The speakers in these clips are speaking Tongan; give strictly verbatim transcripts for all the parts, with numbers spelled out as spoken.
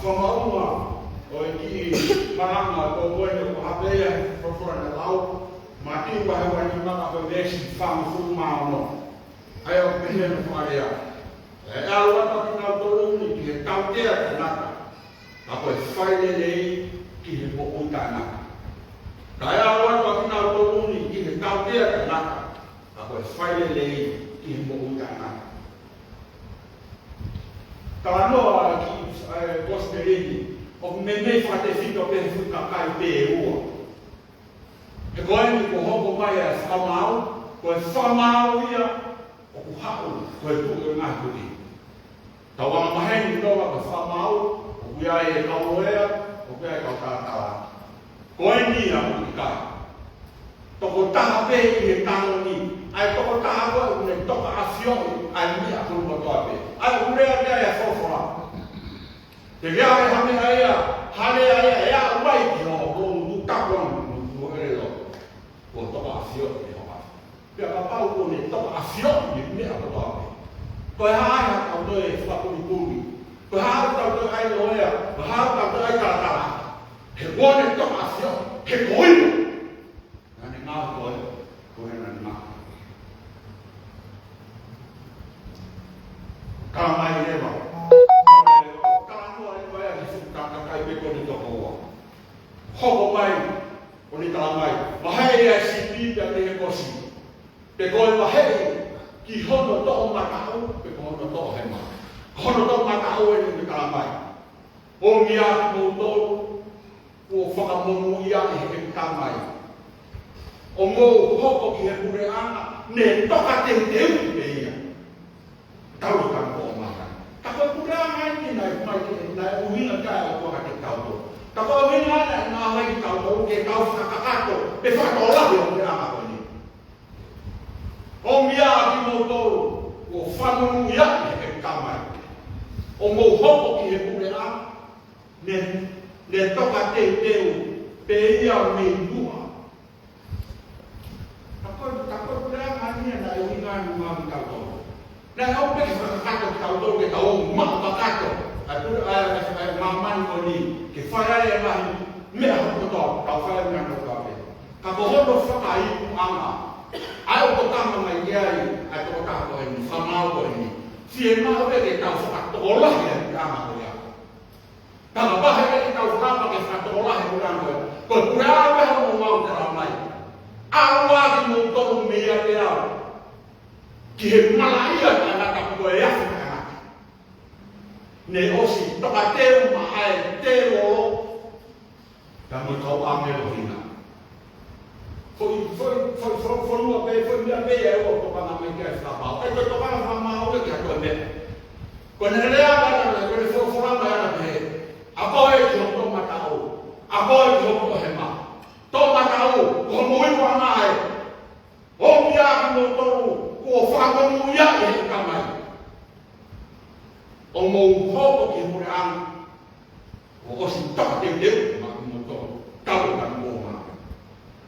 Fakamaʻunga ʻo e kiʻi malanga ko eni ʻoku hā pē ia he folofola naʻe lau, Mātiu vahe ua nima ko e veesi fāngofulu mā ono. ʻA ia ʻoku pehē hono fakalea: Kae ʻalu atu ʻa kinautolu ni ki he tautea taʻengata, ka ko e fai lelei ki he moʻui taʻengata. Kae ʻalu atu ʻa kinautolu ni ki he tautea taʻengata, ka ko e fai lelei ki he moʻui taʻengata. Talanoa ki he kosipeli ni, ʻoku meimei fakatefito pē he fuʻu kakai pē ʻe ua. He ko eni kuo hoko mai ʻa e fakamaau, ko e fakamaau ia ʻoku haʻu, ko e tuʻi ʻo e ngaahi tuʻi. Tau angamaheni ʻi Tonga ko e fakamaau, ʻoku ʻi ai e kau loea, ʻoku ʻi ai e kau talatala. Ko eni ia ʻoku ʻikai. Tokotaha pē ʻi he taloni, ʻa e tokotaha ko ē ʻoku ne toka ʻafioʻi ʻa e meʻa kotoa pē. ʻA ia ʻoku lea ki ai ʻa e folofola. Teʻeki ai ha meʻa ia, ha lea ia ʻe aʻu mai ki hoʻo lotu, tapu ange, mo e lotu, kuo toka ʻafioʻi ʻe Sihova. Pea kapau kuo ne toka ʻafioʻi e meʻa kotoa pē, ko e hā ai haʻatau toe fakapulipuli? Ko e hā haʻatau toe ʻai loea? Ko e hā haʻatau toe ʻai talatala? He kuo ne toka ʻafioʻi, he ko ia naʻa ne ngaohi koe, ko ia naʻa ne ngaohi koe. Ka mai leva. Ka mai leva ki he fuʻu kakai pē ko eni toko ua. Hoko mai, ʻo ne tala mai, vaheʻi ʻa e sipi pea mei he kosi. Pe ko e vaheʻi ki hono toʻomataʻu, pe ko hono toʻohema. Ko hono toʻomataʻu eni ʻoku ne tala mai: ʻOmi ā kimoutolu kuo fakamonūʻia ʻe heʻeku Tamai, ʻo mou hoko ki he puleʻanga ne tokateuteuʻi pē ia. Talu ʻa e tanu ko ʻo māmani. Ka ko e puleʻanga eni naʻe mai ke, naʻe ʻuhinga ki ai ʻa e ʻOtua kiate kitautolu. Ka ko e ʻuhinga naʻe ngaohi kitautolu ke tau fakakakato, pe fakatokolahi ʻo e puleʻanga ko eni. ʻOmi ā kimoutolu kuo fakamonūʻia ʻe heʻeku Tamai, ʻo mou hoko ki he puleʻanga ne, ne tokateuteu pē ia mei muʻa. Ka ko e, ka ko e puleʻanga eni naʻe ʻuhinga ʻoku ngaohi kitautolu. Naʻe ʻalu pē ke fakakakato kitautolu ke tau maʻu kakato ʻa e pule, ʻa e, ʻa e, ʻa e māmani ko eni, ke fai ai e ngaahi meʻa kotoa, tau fai ai e meʻa kotoa pē. Ka ko hono fakaʻikuʻanga, ʻa ia ʻoku tokanga mai ki ai ʻa e tokotaha ko eni, fakamaau ko eni, fiemaʻu pē ke tau fakatokolahi ʻa e puleʻanga ko ia. Tau vahe ke tau fakapā ke fakatokolahi e puleʻanga ko ia. Ko e puleʻanga pē hono mau tala mai: ʻAlu ā kimoutolu meiate au ki he malaʻia taʻengata, ko e afi taʻengata, ne ʻosi tokateu maʻa e tēvolo pea mo e kau ʻāngelo hina. Foʻi, foʻi, foʻi, foʻi, foʻi, foʻi, foʻi, foʻi meʻa pē ia ʻoku tokanga mai ki ai e fakamaau. ʻE toe tokanga e fakamaau ia ki ha toe meʻa. Ko ʻene lea mai ʻana, ko ʻene folofola mai ʻana pē: Ako ē ki hoʻo toʻomataʻu, ako ē ki hoʻo toʻohema. Toʻomataʻu, ko hoʻomou ikuʻanga ē. ʻOmi ā kimoutolu kuo fakamonūʻia ʻe heʻeku Tamai, ʻo mou hoko ki he puleʻanga kuo ʻosi tokateuteu maʻa kimoutolu, talu ʻa e tanu ko ʻo māmani.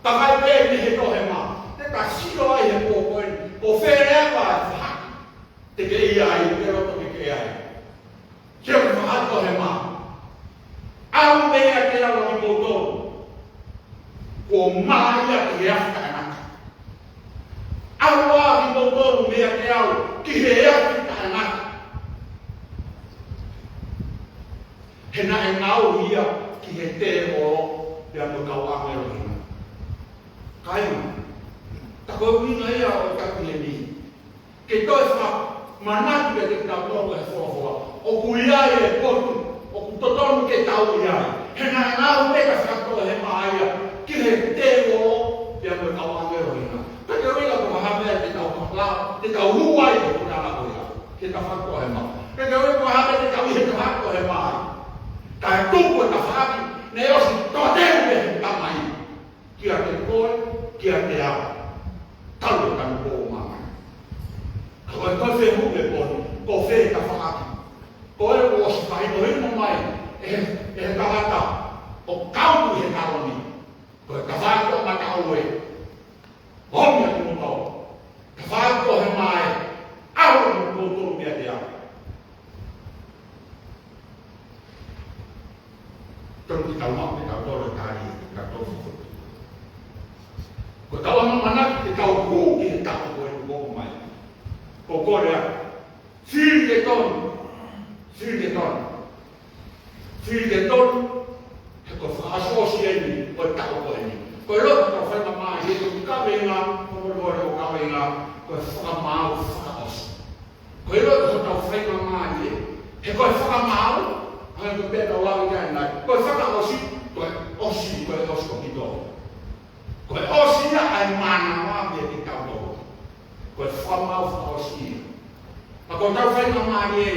Ka ʻi ai pē eni he toʻohema, te ta sio ai he pō ko eni, ko fē leva e faʻahi te ke ʻi ai, pe loto ke ke ʻi ai. Ke u fakatoʻohema. ʻAlu meiate au ʻa kimoutolu kuo malaʻia ki he afi taʻengata. ʻAlu ā kimoutolu meiate au ki he afi taʻengata. He naʻe ngaohi ia ki he tēvolo pea mo e kau ʻāngelo hina. Kāinga, tā ko e ʻuhinga ia ʻo e taʻu ko eni. Ke toe fakamanatu kiate kitautolu ʻe he folofola, ʻoku ʻi ai e potu ʻoku totonu ke tau ʻi ai. He naʻe ngaohi pē ʻa e fakatoʻohema ia ki he tēvolo pea mo e kau ʻāngelo hina. Pea ʻikai ke ʻuhinga ko ha meʻa te tau fakala, te tau hū ai he puleʻanga ko ia, ke ta fakatoʻohema. Pea ʻikai ke ʻuhinga ko ha meʻa te tau ʻi he fakatoʻohema ai. Ka ʻe tuku e tafaʻaki, ne ʻosi tokateuteu pē ʻe he Tamai kiate koe, kiate au, talu ʻa e tanu ko ʻo māmani. Ka ko e toe fehuʻi e pō ni, ko fē e tafaʻaki? Ko e ʻosi fakahinohino mai ʻe he, ʻe he tangata ʻoku kau atu he taloni, ko e tafaʻaki toʻomataʻu ē, ʻomi ā kimoutolu, tafaʻaki toʻohema ē, ʻalu ā kimoutolu meiate au. Tonu ke tau maʻu pē tautolu e tali, ka tau fokotuʻu. Ko ʻetau ʻamanaki ke tau hū ki he taʻu ko ē ʻoku hoko mai. Ko e kole ā, fili ke tonu, fili ke tonu, fili ke tonu, he ko e fakaʻosiʻosi eni ʻo e taʻu ko eni. Ko e loto ʻetau faingamālie, ko e kaveinga, ko e kaveinga, ko e fakamaau fakaʻosi. Ko e loto ʻetau faingamālie, he ko e fakamaau, hangē ko e pehē ʻa e lau ʻanenai, ko e fakaʻosi, ko e ʻosi, ko e ʻosi ʻaupito. Ko e ʻosi ia ʻa e mānava meiate kitautolu. Ko e fakamaau fakaʻosi ia. Ka ko ʻetau faingamālie,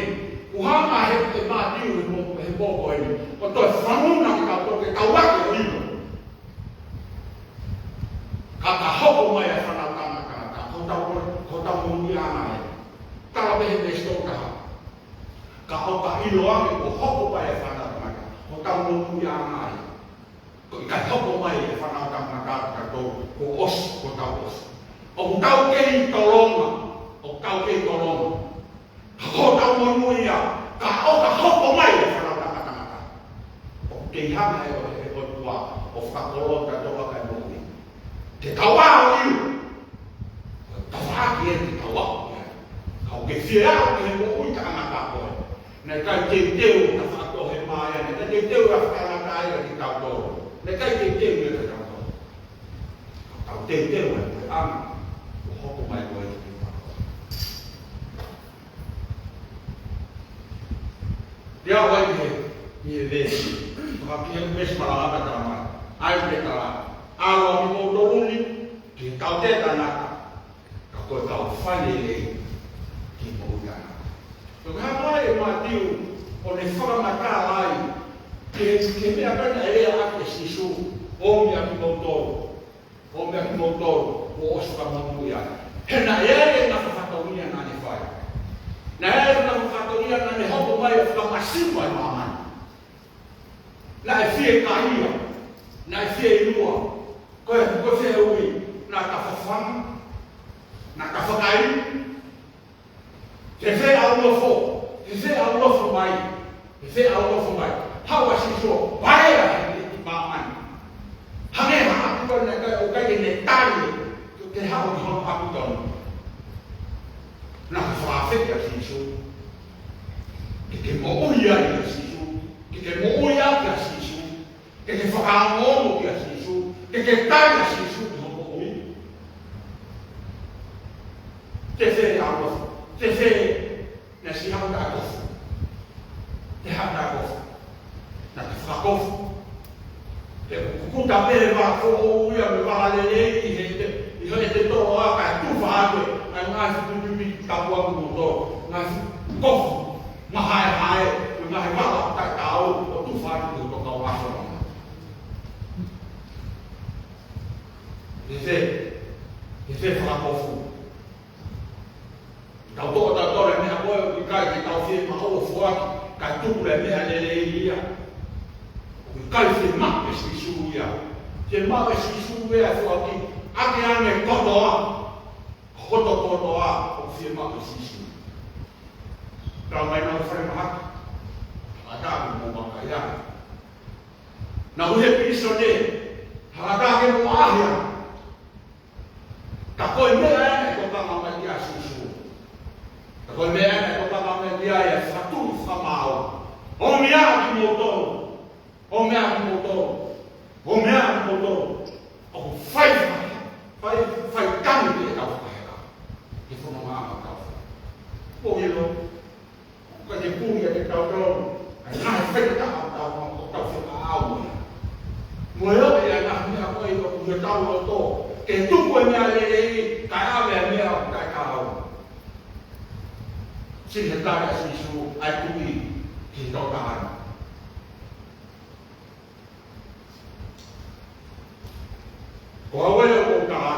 ʻoku hanga ʻe he, ʻe Mātiu he mo-, he pō ko eni, ʻo toe fanongo kitautolu ke tau ʻai ke ʻilo. Ka, ka hoko mai ʻa e Fanautama ʻa e Tangata, ko hotau, ko hotau monūʻiaʻanga ē. Tala pē he veesi tolu taha. Ka ʻo ka ʻiloange kuo hoko mai ʻa e Fanautama ʻa e Tangata, ko hotau monūʻiaʻanga ē. Ko e ʻikai hoko mai ʻa e Fanautama ʻa e Tangata, kuo ʻosi, kuo tau ʻosi. ʻOku tau kei tolonga, ʻoku tau kei tolonga. Ka ko hotau monūʻia, ka ʻo ka hoko mai ʻa e Fanautama ʻa e Tangata, ʻoku kei hanga ʻe he, ʻe he ʻOtua ʻo fakakoloa kitautolu ʻaki ʻa e moʻui. Te tau ʻalu ʻo ʻilo. Ko e tafaʻaki eni te tau aʻu ki ai. Ka ʻoku ke fie aʻu ki he moʻui taʻengata ko ē. Naʻe ʻikai teuteu ʻa e fakatohema ia, naʻe ʻikai teuteu ʻa e fakatātā ia kiate kitautolu. Naʻe ʻikai teuteu ia kiate kitautolu. Ka ʻoku teuteu ʻa e puleʻanga kuo hoko mai ko ē kiate kitautolu. Pea ʻoku ʻi he, ʻi he veesi, fakakiʻi he veesi malanga ka tama, ʻai ke tala, ʻalu ʻa kimoutolu ni ki he tautea taʻengata, ka ko e kau fai lelei ki he moʻui taʻengata. Ko e hā mai ʻe Mātiu ʻo ne fakamatala ai ki he, ki he meʻa ko ē naʻe lea ʻaki ʻe Sīsū, ʻomi ʻa kimoutolu. ʻOmi ʻa kimoutolu kuo ʻosi fakamonūʻia. He naʻe ʻi ai ʻena fatongia naʻa ne fai. Naʻe ʻi ai ʻena fatongia naʻa ne hoko mai ʻo fakamasiva ʻa māmani. Naʻe fiekaia. Naʻe fieinua. Ko e, ko e fehuʻi, naʻa ta fafanga? Naʻa ta fakainu? Fēfē ʻa e nofo, fēfē ʻa e nofo mai, fēfē ʻa e nofo mai. Haʻu ʻa Sīsū ʻo paea ʻi māmani. Hangē ha ʻapi ko ē naʻe ʻikai, ʻoku ʻikai ke ne tali ke haʻu ki hono ʻapi tonu. Naʻe fakafeʻi ʻa Sīsū. Ke ke moʻui ai ʻia Sīsū. Ke ke moʻui ai ʻia Sīsū. Ke ke fakaongoongo kia Sīsū, ke ke tali ʻa Sīsū ki hoʻo moʻui. Fēfē ʻa e nofo, fēfē naʻe siʻi haʻu ʻo kofu. Te haʻu ʻo kofu. Naʻa ta fakakofu. He kuo ta pehē ʻe he vala foʻou ia mo e vala lelei ʻi he, ʻi he ʻete toʻa kae tufa atu ʻa e ngaahi fuʻu tuʻutuʻuni tapu ʻa kimoutolu. Ngaahi fuʻu kofu mahaehae, mo e ngaahi vala taʻetaau ʻo tufa atu ki hoto kau ʻaso. Fēfē, fēfē fakakofu. Tau toʻo tautolu e meʻa ko ē ʻoku ʻikai ke tau fiemaʻu ʻo foaki, kae tuku e meʻa lelei ia. ʻOku ʻikai fiemaʻu ʻe Sīsū ia. Fiemaʻu ʻe Sīsū ia ʻe foaki ʻaki ʻene kotoa. Hoto kotoa ʻoku fiemaʻu ʻe Sīsū. Tau mai nau fai mahaki. Hangata ke mou vakai ange. Nau he pilīsone. Hangata ke mou ʻaʻahi ange. Ka ko e meʻa ē naʻe tokanga mai ki ai ʻa Sīsū. Ka ko e meʻa ē naʻe tokanga mai ki ai ʻa e fatu fakamaau. ʻOmi ʻa kimoutolu. ʻOmi ʻa kimoutolu. ʻOmi ʻa kimoutolu. ʻOku fai, fai, fai tangi ke tau fakaheka. Ke fonu mai ʻa tau. Ko ilo. Ka te pui ʻa kitautolu, ʻa e ngaahi faingataʻa ʻoku tau, ʻoku tau fakaʻau mo ia. Mo e ʻomi ʻa e ngaahi meʻa ko ē ʻoku ʻi hotau loto, ke tuku e meʻa lelei, kae ʻave ʻa e meʻa ʻoku taʻetaau. Siʻi he tali ʻa Sīsū, ʻa e tuʻi, ki he tokotaha ni. Ko au ē ʻoku ou tala,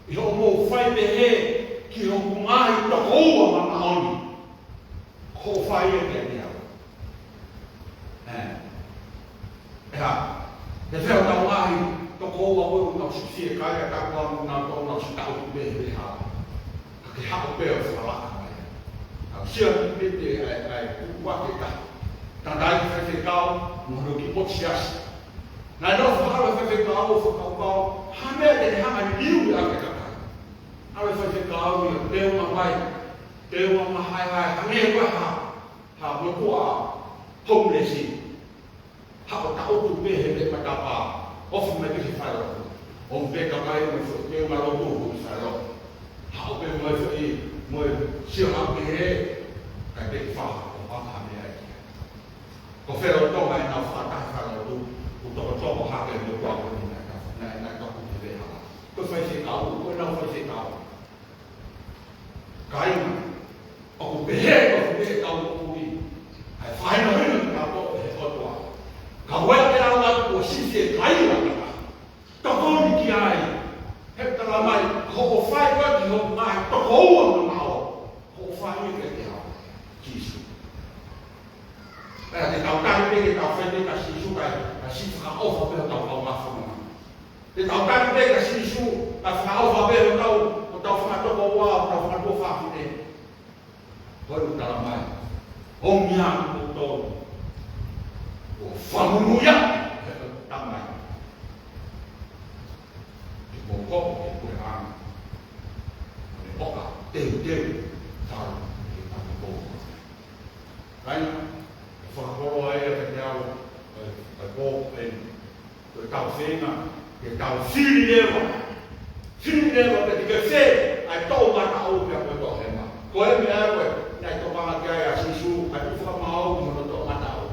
ʻi hoʻomou fai pehē ki hoku ngaahi tokoua māʻoniʻoni, ko hoʻo fai ia kiate au. Ē. ʻE hā, ʻe fē hotau ngaahi tokoua ʻoku nau siʻi fiekaia, tapu ange ʻoku nau tō nau siʻi taʻu pē he hā. Ka ke haʻu pē ʻo fakalaka mai. Tau sio ki he pete ʻa e, ʻa e kupu ake ka. Tangataʻeiki fefeka kau, mo hono kiʻi ʻotu siasi. Naʻe nofo ʻa e faifekau ʻo fakakaukau ha meʻa te ne hanga ʻo liliu ʻaki e kakai. ʻA e faifekau ia, teunga mai, teunga mahaehae, hangē ko ha, ha motuʻa homeless. Haʻu ʻo taʻutu pē he meʻa matapā, ofi mai pē he falelotu. ʻOmi pē kakai mo e foʻi teunga lotu ʻo e falelotu. Haʻu pē mo e foʻi, mo e sio haʻu pē he, kae pē ki faha, ʻo panga ha meʻa ia. Ko e falelotu mai ʻenau fakataha falelotu, ʻo tokotoko hake mo e kua ko eni naʻe ka, naʻe, naʻe ka ʻoku te veha. Ko e faifekau, ko ʻenau faifekau. Kāinga, ʻoku pehē ʻoku pehē kau ʻoku ui. ʻA e fakahinohino ki he kau ʻoku pehē kotoa. Ka ʻoku ʻikai ke ala atu ʻo sisi e kaila ka. Tokoni ki ai. He tala mai, ko hoʻo fai ko ē ki hoʻo ngaahi tokoua mamaʻo. Ko hoʻo fai ia kiate au. Sīsū. Pea te tau tali pē ke tau fai pē kia Sīsū kae, kae siʻi fakaʻofa pē hotau kaungā fononga. Te tau tali pē kia Sīsū, kae fakaʻofa pē hotau, hotau fanga tokoua, hotau fanga tuofāfine pē. Ko e tala mai. ʻOmi ā kimoutolu. ʻO fakamonūʻia. He tala mai. Ke mou hoko ko e puleʻanga. Mo e ʻoka teuteu. Talu. Ke tau hoko. Kāinga, ʻe fakakoloa ia kiate au, ʻa e, ʻa e pō, ʻa e, ko e tau feinga, ke tau fili leva. Fili leva, pea te ke fē, ʻa e toʻomataʻu pea ko e toʻohema. Ko e meʻa ko ē, naʻe tokanga ki ai ʻa Sīsū, ʻa e tuʻu fakamaau ki hono toʻomataʻu.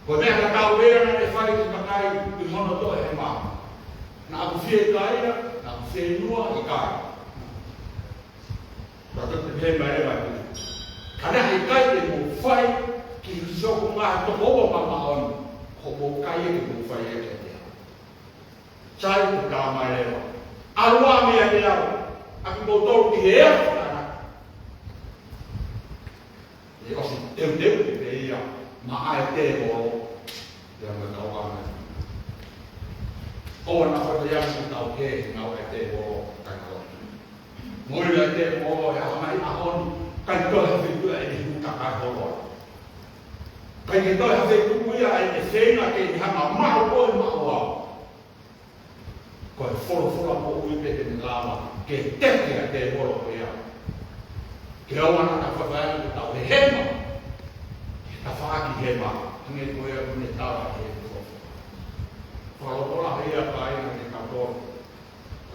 Ko e meʻa tatau pē ia naʻe fai ki he kakai ki hono toʻohema. Naʻa ku fiekaia, naʻa ku fieinua, ʻikai. Tata te pehē mai e vai. Ka naʻe ʻikai te mou fai ki siʻoku ngaahi tokoua mamaʻo ni, ko hoʻomou kai ē te mou fai ia kiate au. Sai, ko e tala mai leva. ʻAlu ā meiate au, ʻa kimoutolu ki he efu ʻana. ʻE ʻosi teuteu pē ia, maʻa e tēvolo. Ia mo e kau ʻana. ʻOua naʻa fai ia mo tau ke, ngāue ʻa e tēvolo, kae kau. Mo ia e tēvolo, ʻe hanga ʻi he ʻaho ni, ʻikai toe ha feituʻu ʻe ne hū takai holo ai. ʻIkai ke toe ha feituʻu ia ʻe ne feinga ke ne hanga maʻu koe maʻu au. Ko e folofola moʻui pē te ne lava ke teke ʻa e tēvolo ko ia. Ke ʻoua naʻa tau fafai ʻo tau hehema. Ke tafaʻaki hema. Hangē ko ia ko ʻene tala he folofola. Folofola he ia kāinga kitautolu.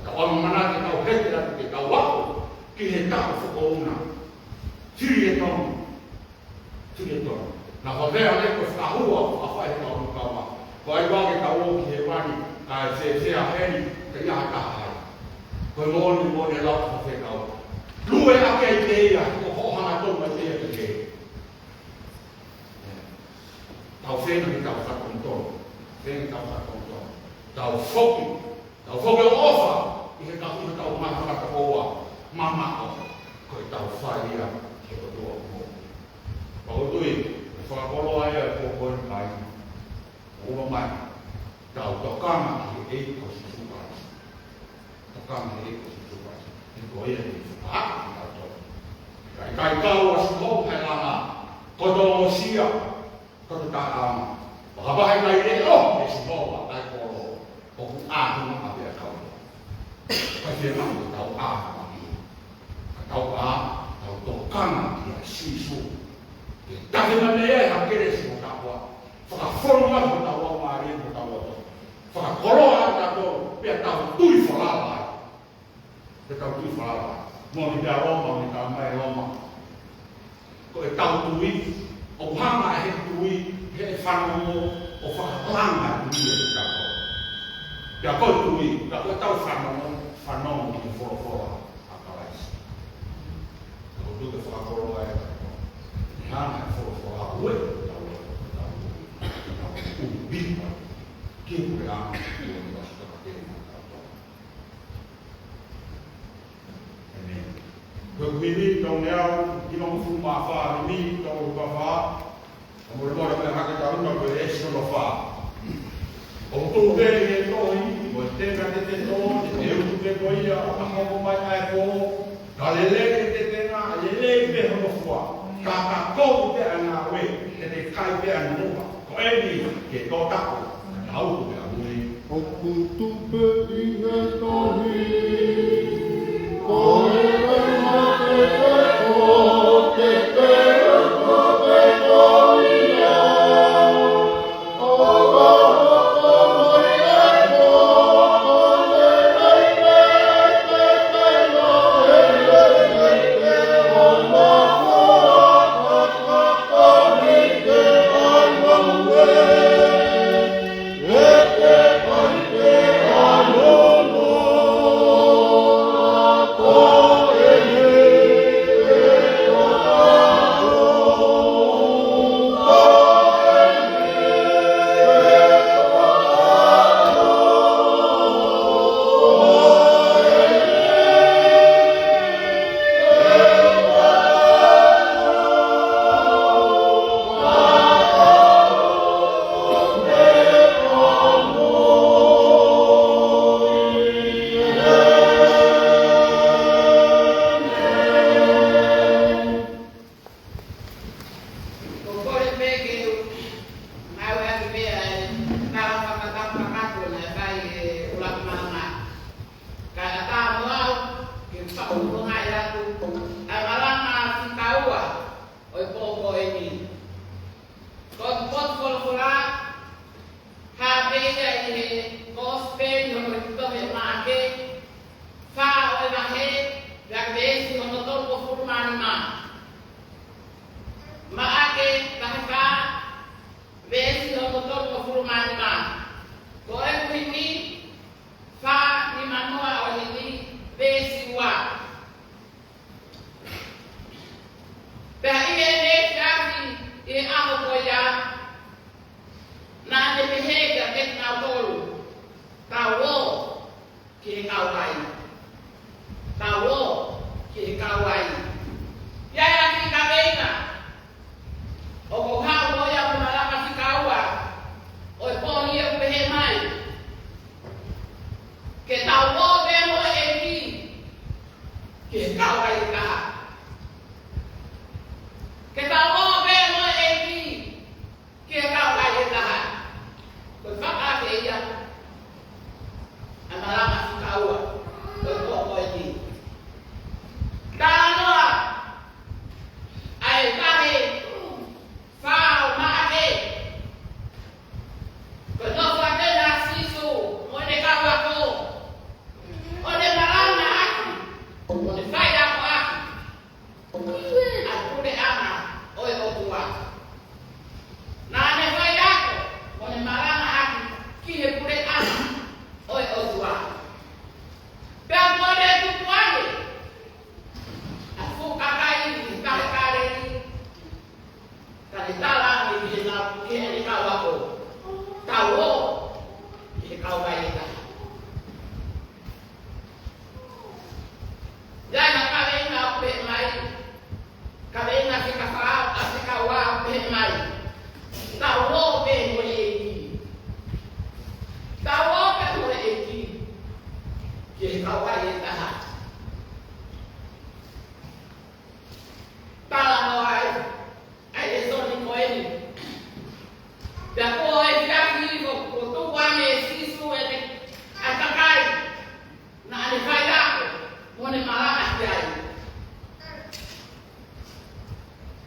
Ka ʻoua naʻa tau heke atu ke tau aʻu ki he taʻu fakaʻosi. Fili e tonu. Fili e tonu. Naʻa faʻa lea ʻa e ko fakahua, ʻo fakafai he tau nukawa. Ko ai wā ke tau ō ki hēvani, kae fēfē heni, ka ʻi ai ha taha ai. Ko e moʻoni, moʻoni lau faifekau. Lue ʻaki ai pē ia, ko hoʻo hanga tonu mai pē ia ki he. Tau feinga ke tau fakatonutonu. Feinga ke tau fakatonutonu. Tau foki. Tau foki ʻo ʻofa ʻi he kakai ʻoku tau maʻu fakatokoua mamaʻo, ko e tau fai ia ki he ʻOtua ʻoku moʻui. Pea ʻoku ou tui, ʻe fakakoloa ia e pō ko eni kāinga. ʻOua mai, tau tokanga ki he ʻEiki ko Sīsū Kalaisi. Tokanga ki he ʻEiki ko Sīsū Kalaisi. He ko ia ʻe fakahaʻu kitautolu. Kae ʻikai kau ʻa Sihova he langa, koto ʻosi ia. Ko e taʻanga. Fakavahe mai e ʻo, ʻe Sihova, ʻa e kolo, ʻoku ʻātunga pē ʻa e kau. Ka ke ma ko tau ʻā, ka tau ʻā, tau tokanga kia Sīsū. Ke tafe mai e ha kelesi mo taua. Fakafonu mai mo taua, mālie mo taua. Fakakoloa ʻa taua, pea tau tui falala ai. Te tau tui falala. Mo ni pea Loma, mo ni tau mai Loma. Ko e tau tui, ʻoku hanga ʻe he tui, he fanongo, ʻo fakalanga tui e tau. Pea ko e tui, pea ko e tau fanongo, fanongo ki he folofola ʻa Kalaisi. Ka ko e tui ke fakakoloa e tau. ʻE hanga e folofola ʻo e tau, tau, tau, tau, tau, ki he puleʻanga, ki he ʻOtua, ki he ʻOtua. ʻĒmeni. Ko e kuini tau neau, nimangofulu mā fā, nimi tau ka fā, ka mole mole pē hake tau na ko e ʻEkisoto fā. ʻOku tuʻu pē ʻi he tohi, mo e tenga te te tō, te te utu pē ko ia, ʻo ka hoko mai ʻa e pō, ka lelei te te tenga, lelei pē hono fua, ka ka kou pē ʻa e ngāue, te te kai pē ʻa e nunuʻa. Ko Eni ke tō taku, tau ko e aue. ʻOku tupu pē ʻi he tohi, ko e lea ke ko te pea ko te ko ia. Ko e kole pē ke u ngāueʻaki pē ʻa e tala fakatapu kakato naʻe fai ʻe he ʻuluaki malanga. Kae ʻatā mo au ke u faʻu hono ngāueʻaki atu ʻa e malanga fika ua ʻo e pō ko eni. Ko e potu folofola, hā pē ia ʻi he Kosipeli hono tohi ʻe Maʻake, fā ʻo e vahe, pea veesi hono tolungofulu mā nima. Maʻake vahe fā, veesi hono tolungofulu mā nima. Ko e ʻuhinga, fā nima noa ʻo e himi, veesi ua. Pea ʻi heʻene efiafi ʻi he ʻaho ko ia, naʻa ne pehē kiate kinautolu, tau ō ki he kauvai. Tau ō ki he kauvai. ʻI ai ha kiʻi kaveinga ʻoku ou haʻu mo ia ʻo malanga fika ua ʻo e pō ni ʻo pehē mai, ke tau ō pē mo e ʻEiki ki he kauvai ʻe taha. Ke tau ō pē mo e ʻEiki ki he kauvai ʻe taha. Ko e fakaafe ia ʻa e malanga fika ua ʻo e pō ko eni. Talanoa ʻa e vahe fā ʻo Maʻake. Ko e nofo ʻa Sīsū mo ʻene kau ako, ʻo ne malangaʻaki, ʻo ne faiakoʻaki ʻa e puleʻanga ʻo e ʻOtua. Naʻa ne faiako mo ne malangaʻaki ki he puleʻanga ʻo e ʻOtua. Pea kuo ne tupu ange ʻa e fuʻu kakai ʻi he Tahi Kāleli, ka ne tala ange ki heʻene, ki heʻene kau ako, tau ō ki he kauvai ʻe taha. ʻI ai ha kaveinga ʻoku pehē mai, kaveinga fika fā, ʻa fika ua ʻoku pehē mai, tau ō pē mo e ʻEiki. Tau ō pē mo e ʻEiki ki he kauvai ʻe taha. Talanoa ai ʻa e lēsoni ko eni. Pea ko e efiafi ko, kuo tuku ange ʻe Sīsū ʻene, ʻa e kakai naʻa ne faiako mo ne malangaʻaki ai.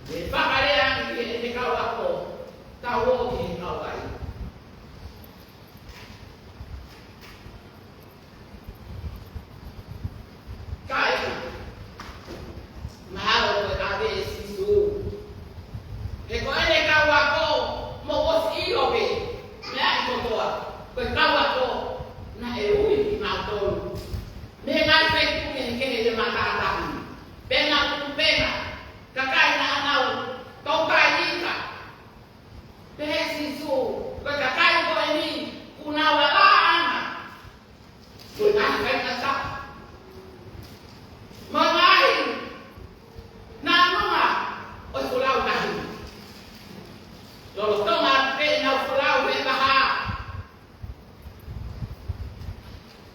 Ne fakalea ange ki heʻene kau ako, tau ō ki he kauvai. Kāinga, mahalo ko e ʻave ʻe Sīsū. He ko ʻene kau ako, mou ʻosi ʻilo pē meʻa kotoa. Ko e kau ako naʻe ui kinautolu mei he ngaahi feituʻu kehekehe ʻi he matātahi. Pea naʻa nau tupu pē, kakai naʻa nau toutai ika. Pehē ʻe Sīsū, ko e kakai ko eni, kuo nau ala ʻana. Ko e ngaahi faingataʻa, mo e ngaahi nanunga ʻo e folau lahi. Lolotonga pē ʻenau folau he vaha,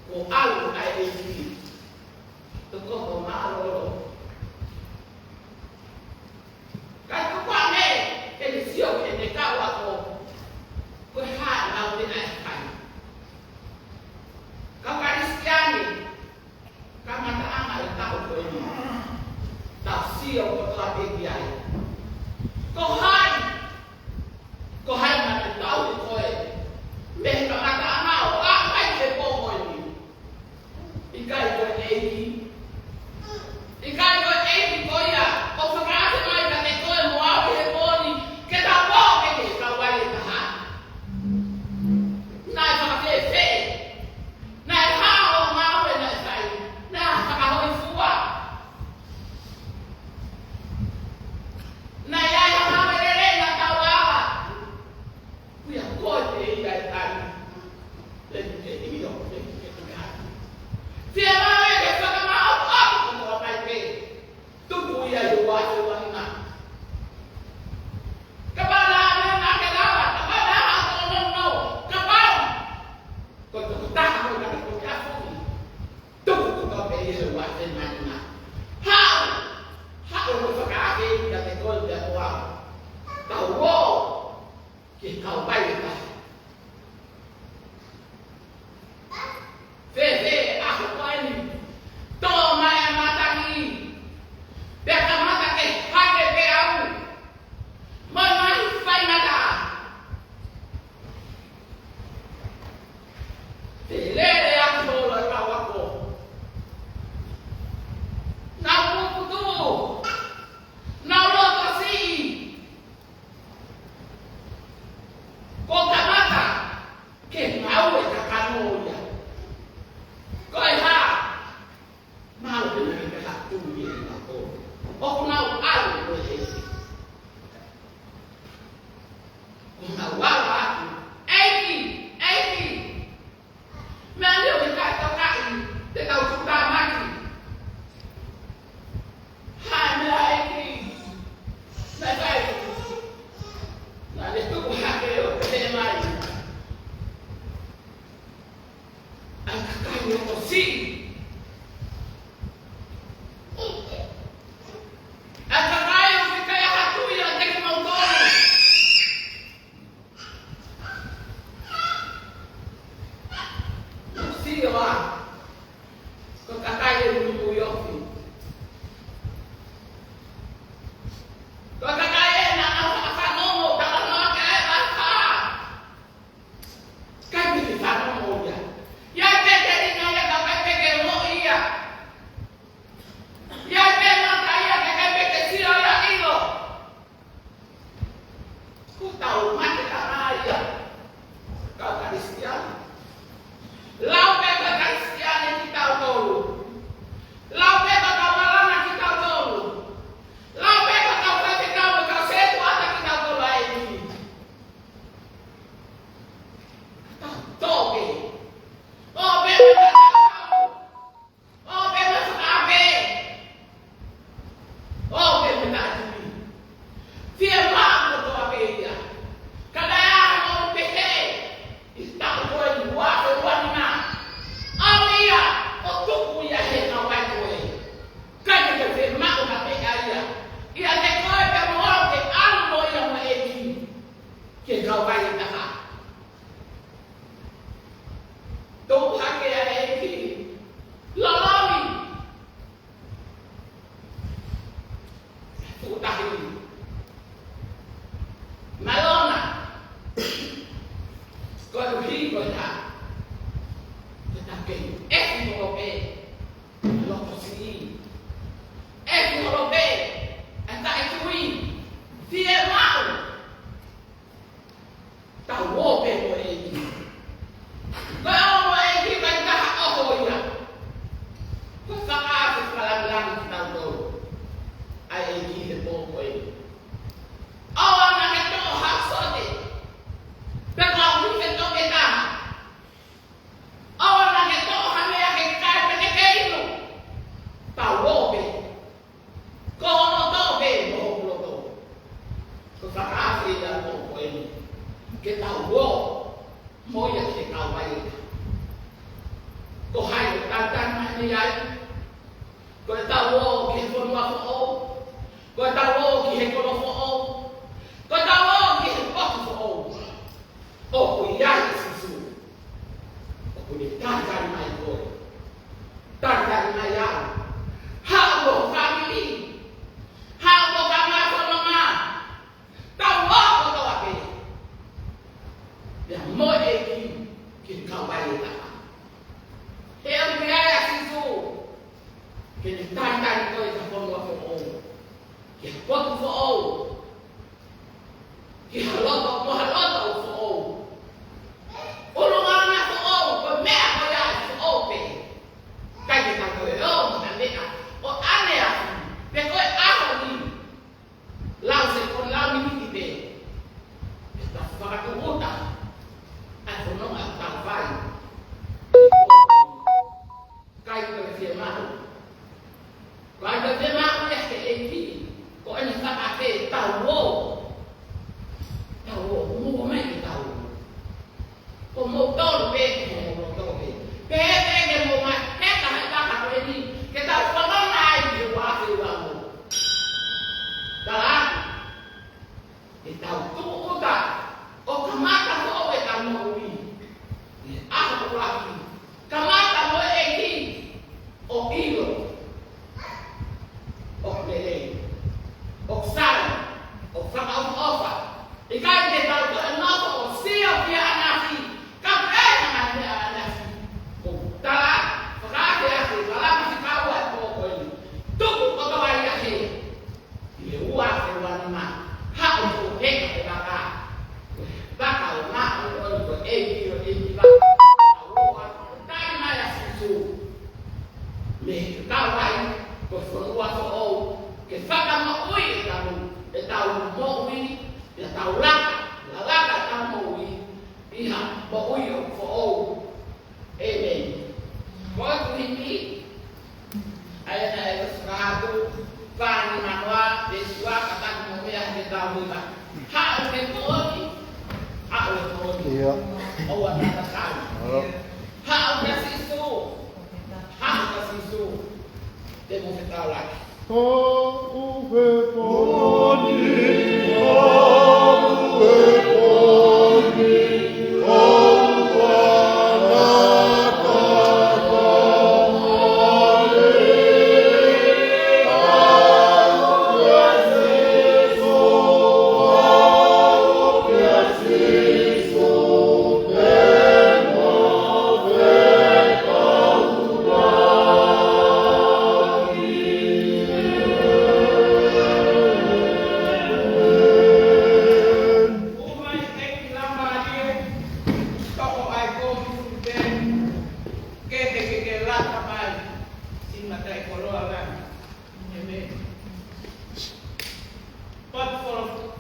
kuo ʻalu ʻa e ʻEiki. Tokoto mālōlō. Ka tuku ange ke ne sio ki heʻene kau ako, ki he kauvai ʻe taha. Fēfē ʻa e ʻaho ko eni? Tō mai ʻa e matangi, pea kamata ke hake pē au mo e ngaahi faingataʻa. Te lele atu holo e kau ako. Nau puputuʻu. Nau loto siʻi. Kuo kamata ke ngāue kakano ia. Ko e hā? Malu pē naʻe ʻikai ha tui ʻi he ako. ʻOku nau ʻalu ko ē. ʻOku nau ala atu. ʻEiki, ʻEiki. Meʻa lio ke kai tau kai, te tau tuʻutāmaki. Hā e meʻa, ʻEiki? Naʻe kai. Naʻe tuku hake ʻo pehē mai, ʻa e kakai ʻoku siʻi. ʻA e kakai ʻoku ʻikai ha tui ʻiate kimoutolu. Sio ā, ko e kakai ʻe muimui ofi. Ko e kakai ē naʻa nau fanongo, talanoa ki ai ʻa e ʻOtua. ʻIkai pē ke fanongo ia. ʻIkai pē ke ʻilo ia, ka ʻikai pē ke ongoʻi ia. ʻIkai pē mata ia, ka ʻikai pē ke sio ia ʻilo. Kuo tau mate taha ia, kau Kalisitiane. Lau pē ko e Kalisitiane kitautolu. Lau pē ko e kau malanga kitautolu. Lau pē ko e kau faifekau mo e kau setuata kitautolu ʻa e ʻEiki. Tau tō pē. ʻO pē mo e kau ʻO pē mo e fakaafe. ʻO pē mo e taʻetui. Fiemaʻu kotoa pē ia. Ka naʻe ʻalu ʻo pehē ʻi he taʻu ko eni ua afe ua nima, ʻalu ia ʻo tuku ia he kauvai ko ē. ʻIkai ke ke fiemaʻu ha meʻa ia ʻiate koe pea mo au ke ʻalu mo ia mo e ʻEiki ki he kauvai ʻe taha. Tuʻu hake ʻa e ʻEiki. Lolomi. Fuʻu tahi. Malona. Koeʻuhi ko e hā? Ko e taukei. ʻEiki holo pē. Loto siʻi. ʻEiki holo pē. ʻA e taʻetui. Fiemaʻu. Tau ō pē mo e ʻEiki. Ko e ō mo e ʻEiki ʻikai ha ʻoho ia. Ko e fakaʻafe fakalāngilangi kitautolu ʻa e ʻEiki he pō ko eni. ʻOua naʻa ke toʻo ha sote. Pea ka ui ke toʻo ke taha. ʻOua naʻa ke toʻo ha meʻa ke kai pe te ke inu. Tau ō pē. Ko hono loto pē mo hoku loto. Ko e fakaʻafe ia ko eni. Ke tau ō mo ia ki he kauvai ʻe taha. Ko hai ʻoku tau talitali mai ai? Ko ʻetau ō ki he fonua foʻou. Ko ʻetau ō ki he kolo foʻou. Ko ʻetau ō ki he potu foʻou. ʻOku ʻi ai ʻa Sīsū. ʻOku ne talitali mai koe. Talitali mai au. Haʻu ho fāmili. Haʻu ho kāinga fononga. Tau ō kotoa pē. Pea mo e ʻEiki ki he kauvai ʻe taha. He ʻoku ʻi ai ʻa Sīsū. Ke ne talitali koe ki ha fonua foʻou. Ki ha potu foʻou. Ki ha loto, mo ha loto foʻou. ʻUlungaanga foʻou, ko e meʻa ko ia ʻe foʻou pē. ʻIkai ke tau toe ō mo ha meʻa ʻo ʻaneafi, pe ko e ʻaho ni. Lau se ko lau miniti pē. Ke tau fakatūʻuta ʻa e fononga ʻoku tau fai. ʻIkai ke fiemaʻu. ʻIkai ke fiemaʻu ia he ʻEiki. Ko ʻene fakaafeʻi tau ō. Tau ō, mou ō mai ke tau ō. Ko moutolu pē, ko moutolu pē. Pehē pē ke mou mai, he ka he ka ka ko eni, ke tau fononga ai ki he ua afe ua ua. Tala, ke tau tūʻuta, ʻo ʻOua naʻa tatau. Haʻu kia Sīsū. Haʻu kia Sīsū. Te mou fetaulaki. Ke he ke ke laka mai, Sīsū Mataʻikoloa lana. ʻĒmeni. Potu folofola.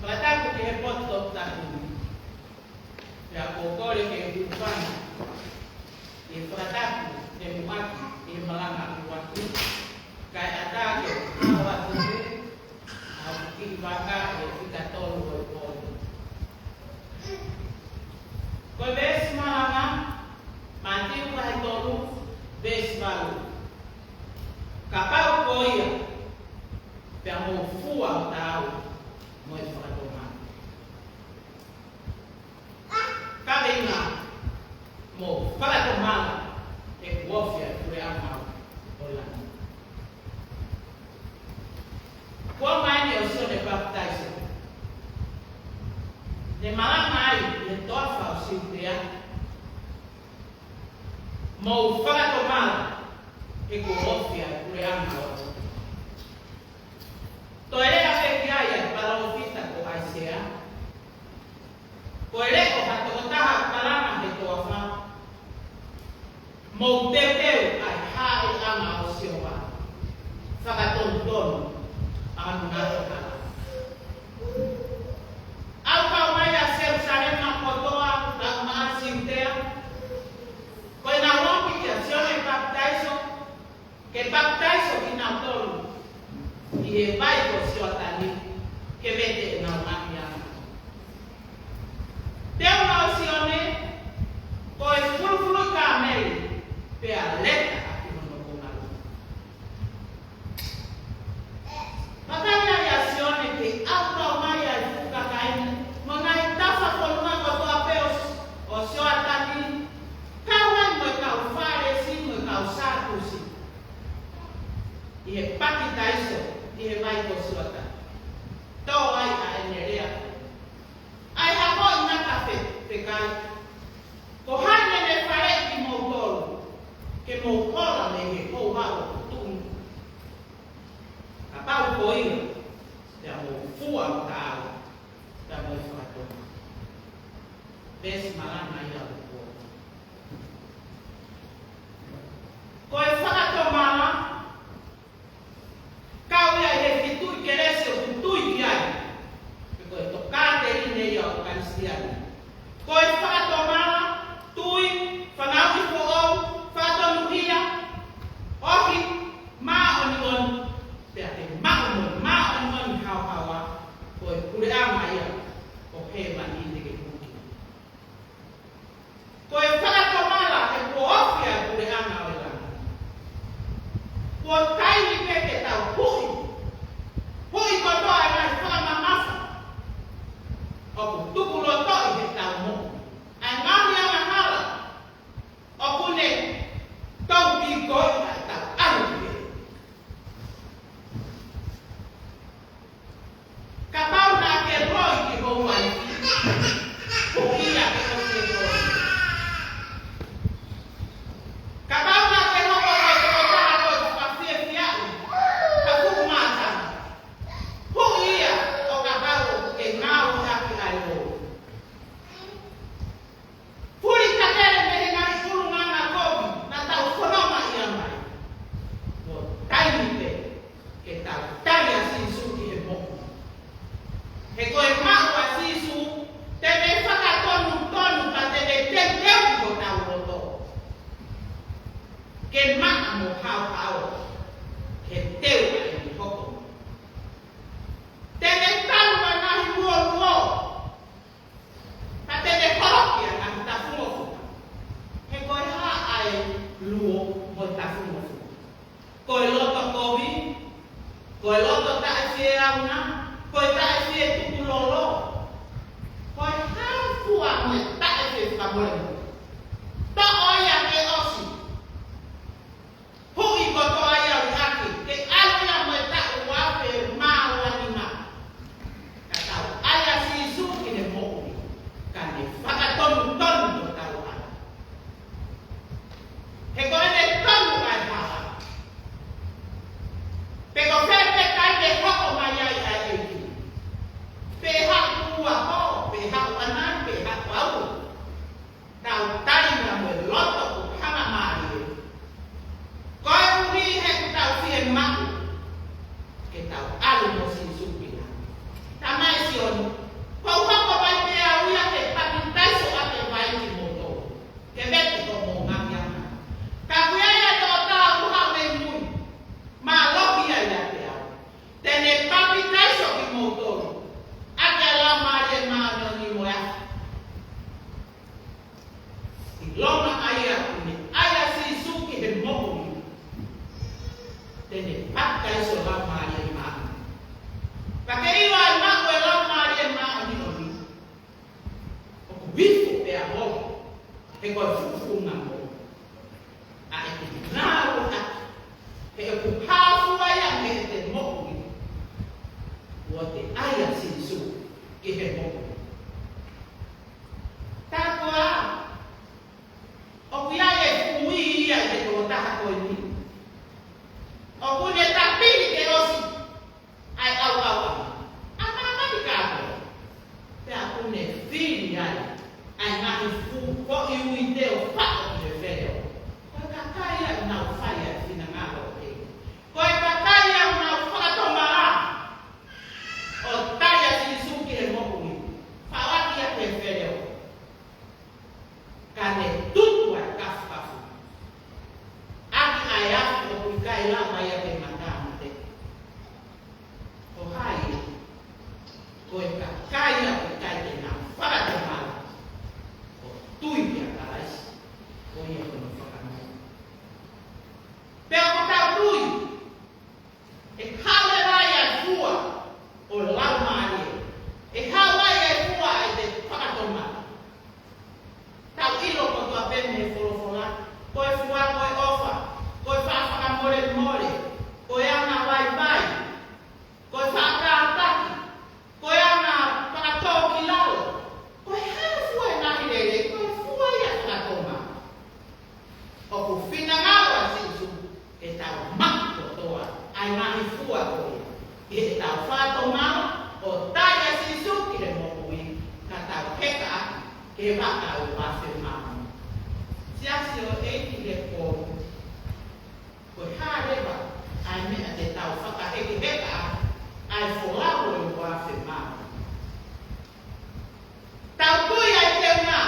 Fakatapu ki he potu toputapu ni. Pea ʻoku ou kole ke u fana. ʻI he fakatapu, ʻe muʻaki, ʻi he malanga ʻi watu. Kae ʻatā ke u ʻalu atu pē, ʻa e kiʻi vaka ʻe fika tolu ʻo e pō ni. Ko e veesi malanga, Mātiu vahe tolu, veesi valu. Kapau ko ia, pea mou fua ʻo taau mo e fakatomala. Kaveinga, mou fakatomala he kuo ofi ʻa e puleʻanga ʻo langi. Kuo ʻomai ʻe Sione Papitaiso, ne malanga ai ʻi he toafa ʻo Siutea, mou fakatomala he kuo ofi ʻa e puleʻanga ʻo langi. Toe lea pē ki ai ʻa e palōfita ko ʻAisea. Ko e leʻo ha tokotaha ʻoku malanga he toafa. Mou teuteu ʻa e haʻeʻanga ʻo Sihova. Fakatonutonu ʻa hono ngaahi hala. ʻOku kau mai ʻa Selusalema kotoa, ʻa e maʻa Siutea. Ko e nau omi kia Sione Papitaiso. Ke papitaiso kinautolu ʻi he vai ko Sioatani, ke vete ʻenau ngaahi anga. Teu ʻa Sione, ko e fulufuluʻi kāmeli, pea leta ʻaki hono konga lua. Vakai ai ʻa Sione ke ʻalu mai ʻa e fuʻu kakai ni, mo e ngaahi tafa fonua kotoa pē ʻo, ʻo Sioatani, kau ai mo e kau Fālesi, mo e kau Sātusi. ʻI he papitaiso ʻi he vai ko Sioatani. Tō ai ʻa ʻene lea. ʻA e hako ʻi naka fe-, fekai. Ko hai naʻa ne faleʻi kimoutolu, ke mou hola mei he houhau ʻo e tuʻunga. Kapau ko ia, pea mou fua ʻo taau, pea mou fakatomala. Veesi malanga ia ʻo e kuo. Ko e fakatomala, kau ia ʻi he fituʻi kelesi ʻoku tui ki ai. Pe ko e tokāteline ia ʻo e Kalisitiane. Ko e fakatomala, tui, fanauʻi foʻou, fakatonuhia, ohi, māʻoniʻoni, pea ke maʻu mo e māʻoniʻoni haohaoa, ko e puleʻanga ia ʻo hēvani te ke puke. Ko e fakatomala he kuo ofi ʻa e puleʻanga ʻo e langi. Kuo taimi pē ke tau huʻi. Huʻi kotoa e ngaahi fakamamafa ʻoku tukulotoʻi heʻetau moʻui. ʻA He ko e fuʻu fuʻu ngamo ʻa ʻeku ngāueʻaki, he ʻoku hā fua ia mei heʻete moʻui, ʻoua te ʻai ʻa Sīsū ki he moʻui. Tā koā, ʻoku ʻi ai e fuʻu ui ia ʻi he tokotaha ko eni. ʻOku ne tapili ke ʻosi ʻa e ʻauʻauʻanga ʻa māmani kātoa. Pea ʻoku ne fili ai ʻa e ngaahi fuʻu foʻi uite ʻo faʻo ki he Feleō. Ko e kakai ia ʻoku nau fai ʻa e finangalo ʻo e ʻEiki. Ko e kakai ia ʻoku nau fakatomala ʻo tali ʻa Sīsū ki he moʻui. Faʻo ʻaki ia ki he Feleō. Ka ne tutu ʻa e kafukafu ʻaki ʻa e afi ʻoku ʻikai lava ia ke matāmate. Ko hai? Ko e kakai ia ʻoku ʻikai ke nau fakatomala ʻo tui kia Kalaisi, ko ia ko hono fakamai. Pea ʻoku tau tui ʻe hau leva ʻa e fua ʻo e Laumālie. ʻE hau ai ʻa e fua ʻa ʻete fakatomala. Tau ʻilo kotoa pē mei he folofola, ko e fua, ko e ʻofa, ko e faʻa fakamolemole, ko e anga vaivai, ko e faʻa kātaki, ko e anga fakatōkilalo, ko e hā e fua ʻe ngaahi lelei, ko e fua ia ʻa e fakatomala. ʻOku finangalo ʻa Sīsū ke tau maʻu kotoa ʻa e ngaahi fua ko ia ʻi heʻetau fakatomala ʻo tali ʻa Sīsū ki he moʻui, ka tau heka ʻaki ki he vaka ʻo e uafe māmani. Siasi ʻo e ʻEiki, he ko, ko e hā leva ʻa e meʻa te tau fakahekeheka ʻaki ʻa e folau ʻo e uafe māmani? Tau tui ʻa e teunga,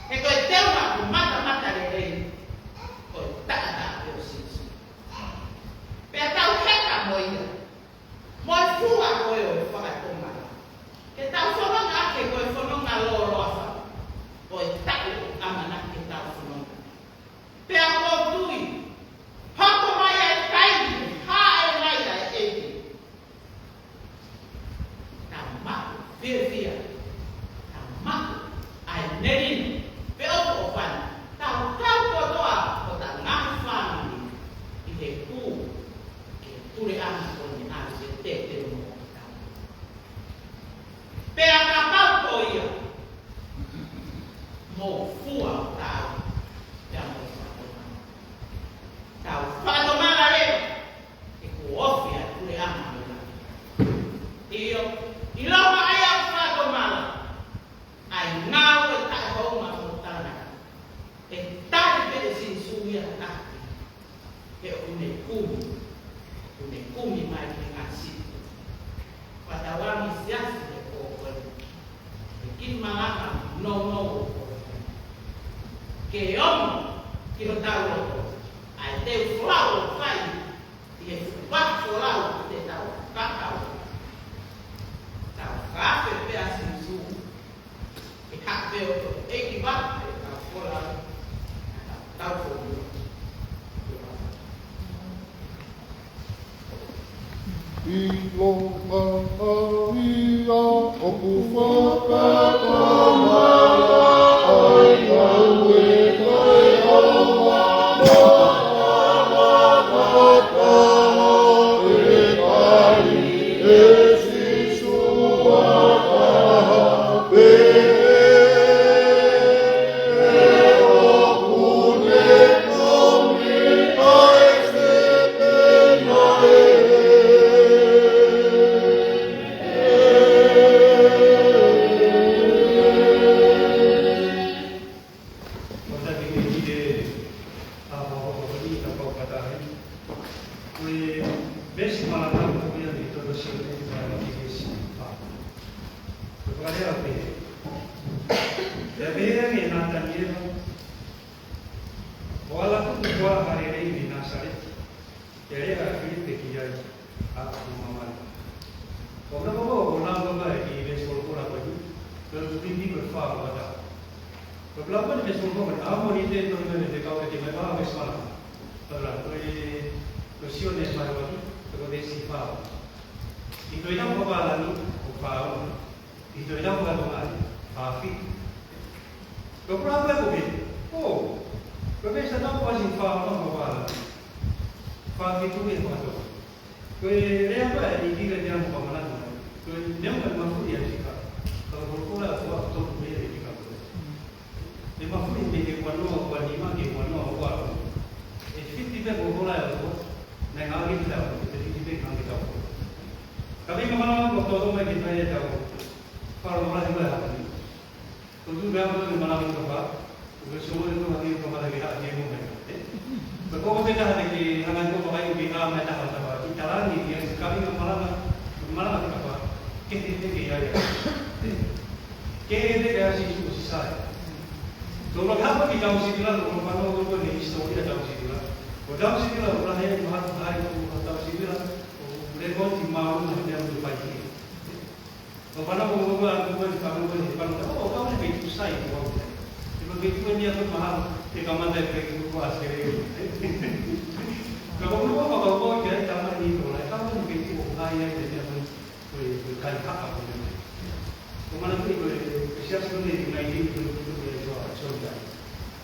he ko e teunga ʻoku matamatalelei, ko e taʻataʻa pē ʻo Sīsū. Pea tau heka mo ia, mo e fua ko ē ʻo e fakatomala, ke tau fononga ʻaki, he ko e fononga lōloa fau ʻo e taʻu ʻoku ʻamanaki ke tau fononga. Pea ʻoku ou tui, hoko mai ʻa e taimi, hāʻele mai ʻa e ʻEiki. Tau maʻu fiefia, tau maʻu ʻa e melino, pea ʻoku ʻofa ni, tau kau kotoa ko hotau ngaahi fāmili ʻi he kū ki he puleʻanga ko eni ʻa e te te mo tau. Pea kapau ko ia, mou fua ʻo taau, pea mou fakatomala. Tau fakatomala leva, he kuo ofi ʻa e puleʻanga ʻo e langi. ʻIo, ʻilonga ʻa e fakatomala, ʻa e ngāue taʻehoungaʻia ʻoku tau na. ʻE tali pē ʻe Sīsū ia ha taha. He ʻoku ne kumi, ʻoku ne kumi mai ki he ngaahi sipi. Fakatauange siasi he pō ko eni, he kiʻi malanga nounou ʻo e pō ko eni, ke ongo ki hotau loto ʻa e teu folau ʻoku fai ʻi he fuʻu vaka folau te tau kakau. Tau fakafe pē ʻa Sīsū, ʻe haʻu pē ʻa e ʻEiki ʻo tau folau, tau folau. ʻIlonga ia ʻoku fakatomala ai ʻa e ngāue taʻehoungaʻia ʻe tali ʻe Sīsū ha taha pē. Ko e veesi malanga ko ia ʻi he tohi ʻa Sione, ko e veesi fā. Ko e fakalea pē. Pea pehē ange ʻe Nātaniela, Ko ala tuku koā ha lelei mei Nāsaleti? Pea lea ʻa Filipe ki ai, ʻAku mamani. Ko e folofola ʻoku lau mai ʻi he veesi folofola ko eni, ko e filipi ko e fā ʻo e taha. Ko e folofola ʻi he veesi folofola ko eni, ʻaho ni te u tohi mai mei he fekau ʻe te mai pā veesi fā. Ko e la, ko e, ko Sione mai waki, ko e veesi fā. ʻI he toenga ʻo e pālangi, ko e fā. ʻI he toenga ʻo e pālangi, fā fitu. Ko e pula ko ē ko ē. ʻŌ. Ko e meʻa sa tau kuasi fā ono ko ē. Fā fitu e fā tolu. Ko e lea ko ē ʻa e ʻEiki ke te ʻamu ka manatu mai. Ko e neongo e mafuliʻi ʻa e fika. Ka ko e folofola ʻa e ʻOtua ʻoku tonu pē ʻa e fika ko ē. ʻE mafuliʻi mei he ua noa ua nima ki he ua noa ua. ʻE fiti pē folofola ʻa e ʻOtua. Naʻe ngāueʻaki ʻe he ʻOtua, ʻe fiti pē ngāueʻaki ʻe he ʻOtua. Ka ʻi he malanga ʻoku tō mai ke fai ʻetau fakalotolahi ko ē ʻa e ʻaho ni. Ko e tuʻu pē ʻa e malanga ʻi he tapa, ko e solo ʻi he tapa, ʻi he tapa, ʻi he tapa, ʻi he tapa. Ko e koko pē taha te ke hanga ʻo fakaʻilo ke ʻā mai taha ʻo tapa, ʻi talangi, ʻi he kaveinga malanga, malanga ki he tapa, kehe pē ke ʻi ai. Kehe pē ke ʻasi ʻi Sīsū ʻo Sisai. Ko e ʻuluaki hapa ki Tausitila, ko e fanongo ko ē he hisitōlia Tausitila. Ko Tausitila, ko e lahi ʻa e mahaki, ko Tausitila, ko e lēkooti māʻolunga he meʻa ʻoku fai ki ai. ʻO fanongo ko ē, ko e fanongo ko ē, fanongo, ʻo, ʻo kau ne kei tuʻu sai ko au. ʻE kei tuʻu eni ʻa e mahalo, ʻe kamata ʻe kei tuʻu ko ʻAositelēlia. Ka ko ʻeku ʻuluaki fakakaukau ki ai, tama ni ko ē, kau ne kei tuʻu ʻo kai ai, te mea ko ē, ko e, ko e kai haka ko ē. ʻO manatuʻi ko e, ko e siasi ko ē, naʻe ʻi ai ko ē, ko e, ko e, ko e,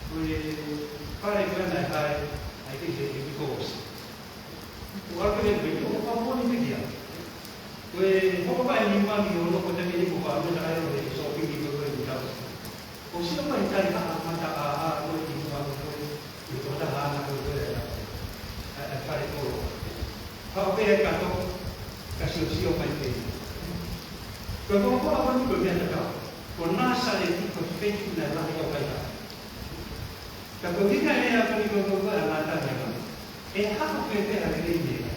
ko e fale ko ē naʻe hae ai ke, ke, ke kōsi. Ko e ʻalu pē ki he, ʻo ka poni pē kia. Ko e, ko e ka e nima ni ʻo loko te ke ni ko ka ʻalu ta ai ʻo he sōpingi ko e ko e ni tau. ʻO sio mai tai ha mata a a ko e ki mua ko e, ʻi ko ta ha ana ko e ko e a, a, a fale kolo. Ka ʻo pē e kato, ka siosio mai pē. Ko e ko ko a ko ni ko e meʻa tatau. Ko Nāsaleti ko e feituʻu naʻe lahi ʻo kai ha. Ka ko e ʻuhinga e lea ko eni ko e ko e ʻa Nataniela. ʻE haʻu pē pē ʻa e lelei mei ai.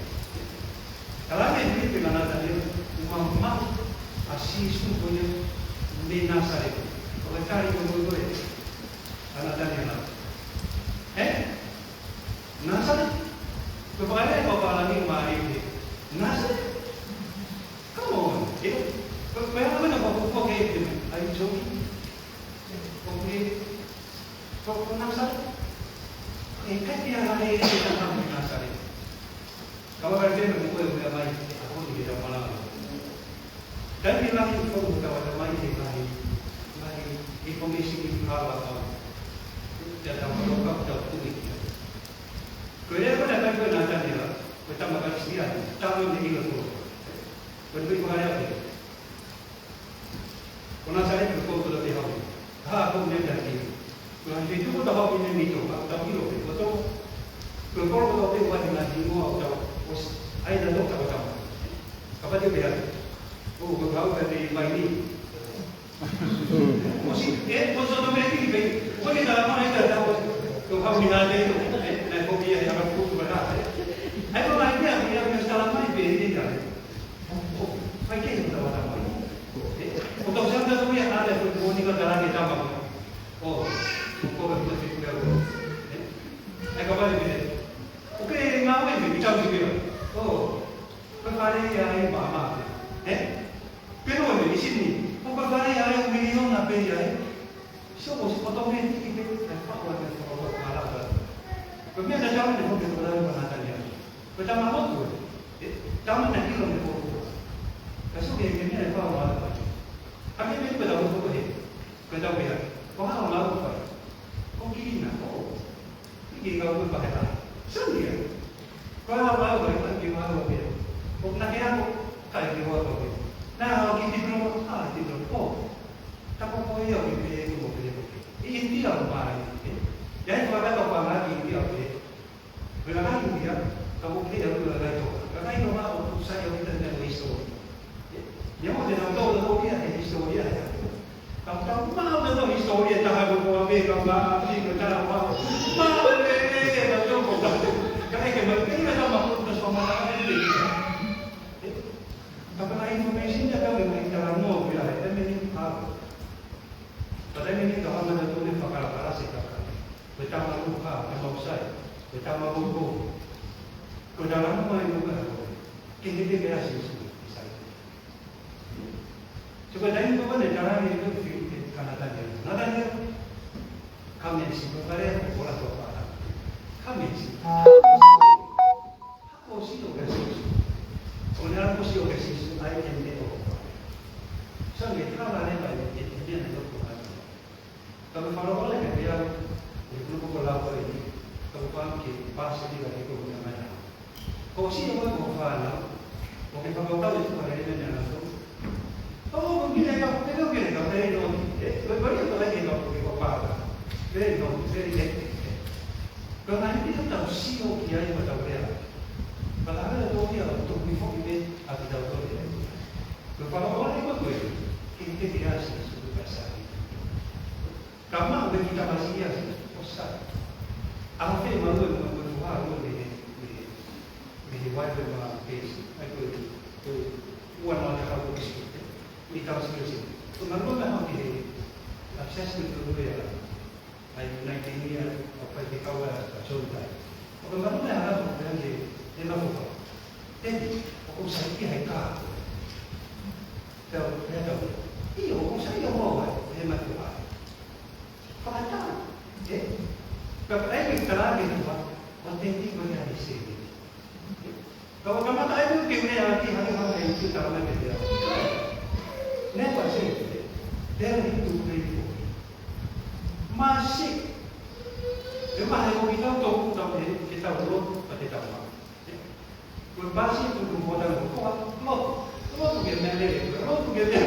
Ka lave pē pē ʻa Nataniela, ʻoku mamaʻo ʻa Sīsū ko ia mei Nāsaleti. ʻO e tali ko e ko e ʻa Nataniela. Ē? Nāsaleti? Ko e fakalea ko e fakalea ni mai ē. Nāsaleti? Come on. Ē? Ko e, ko e hanga ʻo fakapapauʻi ke, are you joking? Ko e, ko, ko Nāsaleti. ʻE ʻikai ke ʻi ai ha lelei ʻe taha mei Nāsaleti. Ka ʻoku ʻikai ke u meʻa mai, ʻa ko eni ke tau malanga. Taimi lahi ʻoku tau ʻatamai he ngaahi, ngaahi information ʻi he kava kau. Te tau maloka, tau kumi kia. Ko e lea ko ē naʻe fai ko ē ʻe Nataniela, ko e tama Kalisitiane, tama mei ʻIlo Tolo. Ko e pei ko e lea pē. Ko Nāsaleti ko e kolo kotoa pē haʻu. Hā ko e meʻa taki. Ko e feituʻu kotoa haʻu ʻi he mito, ka tau ʻilo pē, ko e tō. Ko e kolo kotoa pē ʻoku ʻi ai e hingoa ʻo tau, ʻosi, ʻai na tō tau tama. Kapau te u pehē atu. ʻO, ko e haʻu pē mei Vaini. ʻOsi, ē, ko e soto mei ki pē. Ko e ke tala mai ʻe tau. Ko e haʻu mei Nāsaleti, ē, naʻe ko ia he ʻapakutu pē tā, ē. ʻAi ko mai pē, ʻa ia ke tala mai pē, ē, tā. ʻO, ʻo, fai ke tau tama. Ē, ʻo tau sanga tau ia ʻa e ko e moʻoni ka tala ke tama. ʻO, ʻo ko e ko e ko e ko e. Ē? ʻAi ka vale pē. ʻOku ke ngāue pē, ki tau ki pē. ʻO, ko e fale ia ʻe māmā. Ē? Pē ko e ʻi Sini. ʻO ko e fale ia ʻe miliona pē ia ē. Sio ko si ʻotometiki pē, ʻai pau ʻa e fakapapau ʻa e lava. Ko e meʻa naʻe tau ne hoke ko e lava ko Nataniela. Ko e tama motu ē. Ē, tama naʻe ʻilo ne ko ko. Ka sio ki he meʻa ʻe pau ʻa e lava. Ka meʻa pē ko e tau motu ē. Ko e tau pē ʻa. Ko e hā ʻoku lava ʻo fai. Ko e kina, ʻo. ʻIkai ke ngāue ko e pahē ʻa. Sani ē. Ko e hā ʻoku lava ʻo fai, ʻikai ke ngāue ʻo fai. ʻO naʻa ke ako, ʻikai ke ngāue ʻo fai. Naʻa ke diploma, ʻa diploma. ʻO. Ka ko ko ia ʻoku pehē ko pehē ko. ʻI ʻInitia ʻoku pehē, ē? ʻI ai e fakataha ʻoku pehē ki ʻInitia ʻoku pehē. Ko e kakai ʻInitia, ka ko pehē ʻoku kakai Tonga. Kakai Tonga ʻoku sai ʻoku ʻi ai e meʻa ko e hisitōlia. Ē? Neongo te nau tō tō ia he hisitōlia ē. Ka tau maʻu te tō hisitōlia taha ko ko ame ka maʻu ʻi ko tala maʻu. Maʻu ē ē ē ka tō ko ka. Ka ʻai ke maʻu, ʻikai ke maʻu, ka so maʻu ē ē. Ē? Ka ko e information ia ka me mai talanoa pē ia, ʻe meni pau. Ka taimi ni ka hanga na tone fakalakalasi ka ka. Ko e tama luka, ko e mau sai. Ko e tama luko. Ko e talanoa mai luka ko. Ke heke ke asi usu, sai. So ko e taimi ko ē ne talanoa ko Filipe kia Nataniela. Nataniela, come and see. Ko e kale ko kola ko pata. Come and see. Haʻu ʻo sio kia Sīsū. ʻO ne haʻu ʻo sio kia Sīsū, ʻa ia ʻe meʻa ʻo ka. So ne kala leva ʻe, ʻe, ʻe meʻa ne loko atu. Ka ko e fakalongolongo ia, ʻi he kulupu ko lau ko eni, ka ko e fanga kiʻi pāseti ka ke ko e meʻa mai ha. Ko e sio mai ko e fānau, ʻoku ke fakakaukau e tuʻu hare ʻi he meʻa naʻa nau. ʻŌ, ko e meʻa ka, ko e meʻa ka, very naughty. ʻE, ko e meʻa ka, ko e meʻa ka, ko e pāka. Very naughty, very naughty. Ko e ngaahi meʻa ʻoku tau sio ki ai ʻo tau lea. Pea ʻoku tau lea ʻo tau foki pē ʻa kitautolu. Ko e fakalongolongo ko ē, ke ke ke ʻasi ʻi he suku kasari. Ka maʻu pē kiʻi tamasiʻi ia, ʻo sa. ʻAho pē maʻu e maʻu e fuha ʻo mei he, mei he, mei he wai pē ma pesi. ʻAi ko e, ko e ua noa te hau pesi. Mei tamasiʻi pesi. Ko e maʻu pē hau ki he, ʻa siasi ko e tolu ia. ʻAi naʻe tini ia, ʻo fai te kau a, a John Tai. ʻO ko e maʻu pē hau ki he, he maʻu pē. Teni, ʻoku sai ki he kā. Tau, tau. ʻIo, ʻoku sai ia mo wai, he maʻu pē. Fakatau, ē? Ka ʻai ke tala ke tua, ʻo te ti ko ia ni se. Ka ʻo kamata ai ke mea ki hale hale i ki tala mai ke te au. Never say, tell him to pray for me. Masi. E mahe o ki tau tau tau e, ke tau lotu, ka te tau mā. Ko e pasi ko e tuʻu mota no koa, lotu, lotu ke mele, lotu ke mele.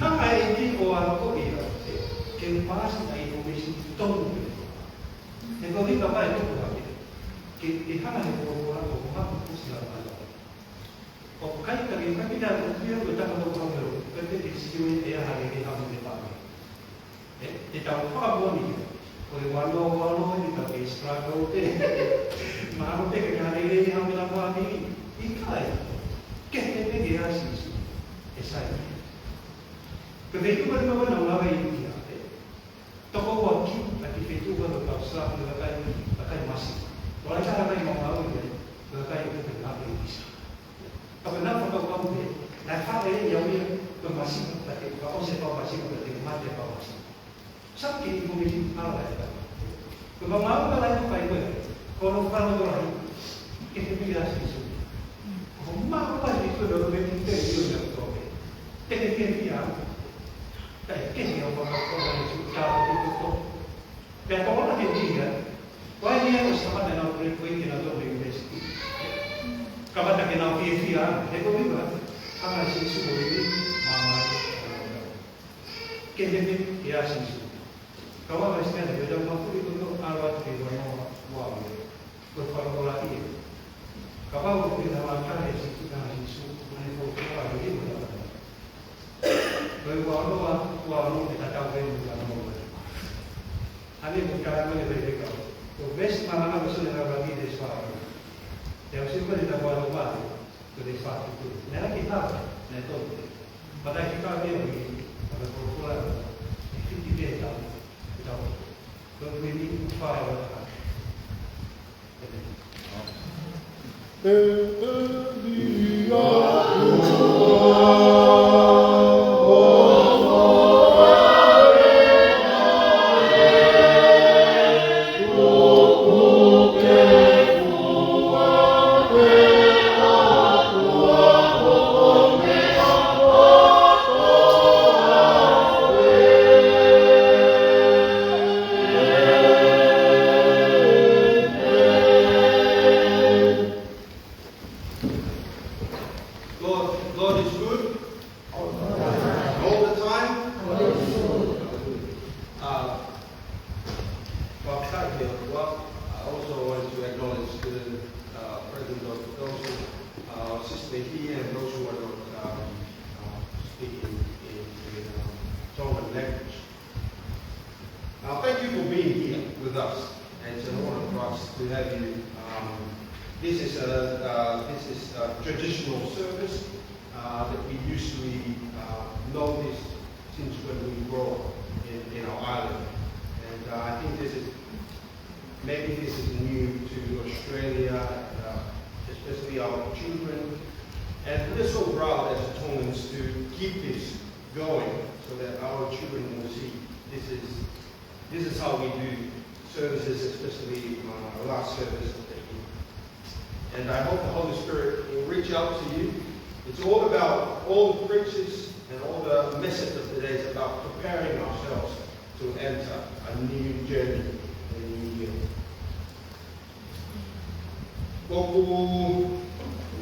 Hanga e ki o a ko i a, ke pasi na i ko mesi tonu ke. He ko ni ka pai ko a ke, ke hanga he ko ko a ko ma ko si la ma la. ʻO kai ka ke kai ki na ko ia ko tama ko ko a ko, ke te ke siu e a hale ke hamu ke pame. ʻE, te tau fakamoʻoni, ko e wano, wano, ʻe tau ke struggle pē. Mahalo pē ke hale lelei ha meʻa fāmili, ʻikai. Ke te pē ke ʻasi Sīsū, ʻe sai. Ko e feituʻu ko eni ʻoku mau lave ʻi he, ʻe, toko ua ki, ʻa e kiʻi feituʻu ko eni ʻoku tau struggle, ʻa e kakai, ʻa e kakai masiva. ʻOku ʻi ai e kakai maumau ʻi he, ʻa e kakai ʻoku ke lave ʻi Sīsū. Ka ko e nau fakakaukau pē, naʻe faʻa ʻi ai au ia, ko e masiva, ka te u faʻo se pau masiva, ka te u mate pau masiva. Sa ke i ko me ki ala e ka. Ko e maumau ka lai ko kai ko e, ko no fana ko lai, ke te pili a Sīsū. Ko mau ka lai ko e no me ki te i o na ko ke. Te ke ke ki a, kai ke ni o fakakaukau na i su ka o ki ko ko. Pea ko ona ke tia, ko ai ni e o sa mata na o kure ko i ke na to me university. Kamata ke na o fiefia, he ko viva, hanga Sīsū ko vivi, māmani, ke he me, ke a Sīsū. Ka ua mai sina, ke tau mafuli ko tau alo atu ke ua noa, ua me, ko e whakakola ki e. Ka pau ko ke na mata he Sīsū, na Sīsū, na he ko ua me, ko e ua noa, ua noa, ke tatau ke ua noa. Hane ko tala ko e vei veka. Ko vesi malanga ko sone na vaki de swa. Te au siko ni na kwa lo ma. Ko de swa ki tu. Ne la ki ta, ne to. Mata ki ta ke o ni. Mata ko kula. Fiti ke ta. Ki ta. Ko ni ni fa. God, God is good. All the time. Uh, well, thank you. Well, I also want to acknowledge the uh, presence of those who are sister here and those who are not um, uh, speaking in the um, Tongan language. Uh, thank you for being here with us. It's an honor for us to have you. Um, this is a uh, this is a traditional service uh, that we usually uh, notice since when we grow up in, in our island. And uh, I think this is maybe this is new to Australia, uh, especially our children. And we're so proud as Tongans to keep this going so that our children will see this is this is how we do services, especially uh, last service of the year. And I hope the Holy Spirit will reach out to you. It's all about all the preachers and all the message of today is about preparing ourselves to enter a new journey, a new year. Ko ʻeku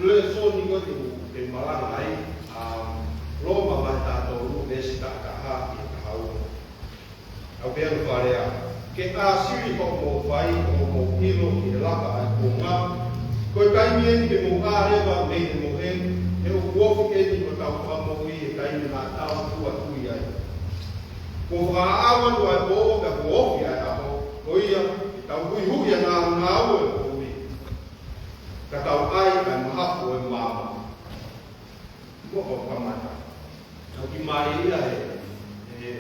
lēsoni ko ē te u malanga ai, ʻa Loma vahe taha tolu, veesi taha taha ki he taha ua. ʻOku pehē ʻa e fale ʻa, ke ʻāsili hoʻomou fai, hoʻomou ʻilo ki he laka ʻa e kuonga. Ko e taimi eni ke mou ʻā leva mei he mohe, he ʻoku ofi eni hotau fakamoʻui he taimi naʻa tau tuʻu atu ai. Kuo fakaʻau atu ʻa e pō, pea kuo ofi ʻa e ʻaho, ko ia, ke tau huʻihuʻi ʻa e ngāue ʻo e moʻui, ka tau ʻai ʻa e mahafu ʻo e maama. Mo ko kamata. Tau ki mālie ia he, he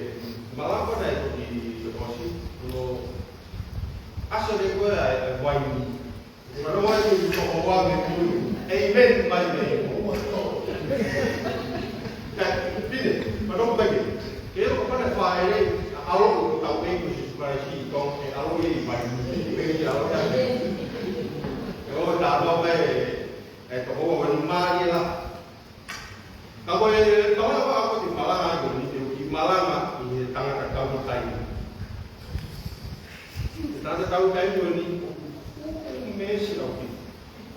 malanga naʻe toki ʻosi, ko e ʻasi leva ko ē ʻa e, ʻa e uaini. Ko e uaini ko e uaini. Amen, mai, mai. Ka, pine, ma no mai. Ke ʻilo ko e fāʻele, ʻa e ʻAlo ko hotau ʻEiki ko Sīsū Kalaisi ʻi Tonga, ʻe ʻAlo ia ʻi uaini. ʻE ʻAlo ia. ʻE ʻo tā no mai, ʻe toko ua uaini mālie la. Ka ko e malanga ʻoku ou malanga ai ko eni, te u kiʻi malanga ʻi he tangata tauhi taimi. He tangata tauhi taimi ko eni, ʻoku meesi lau ki.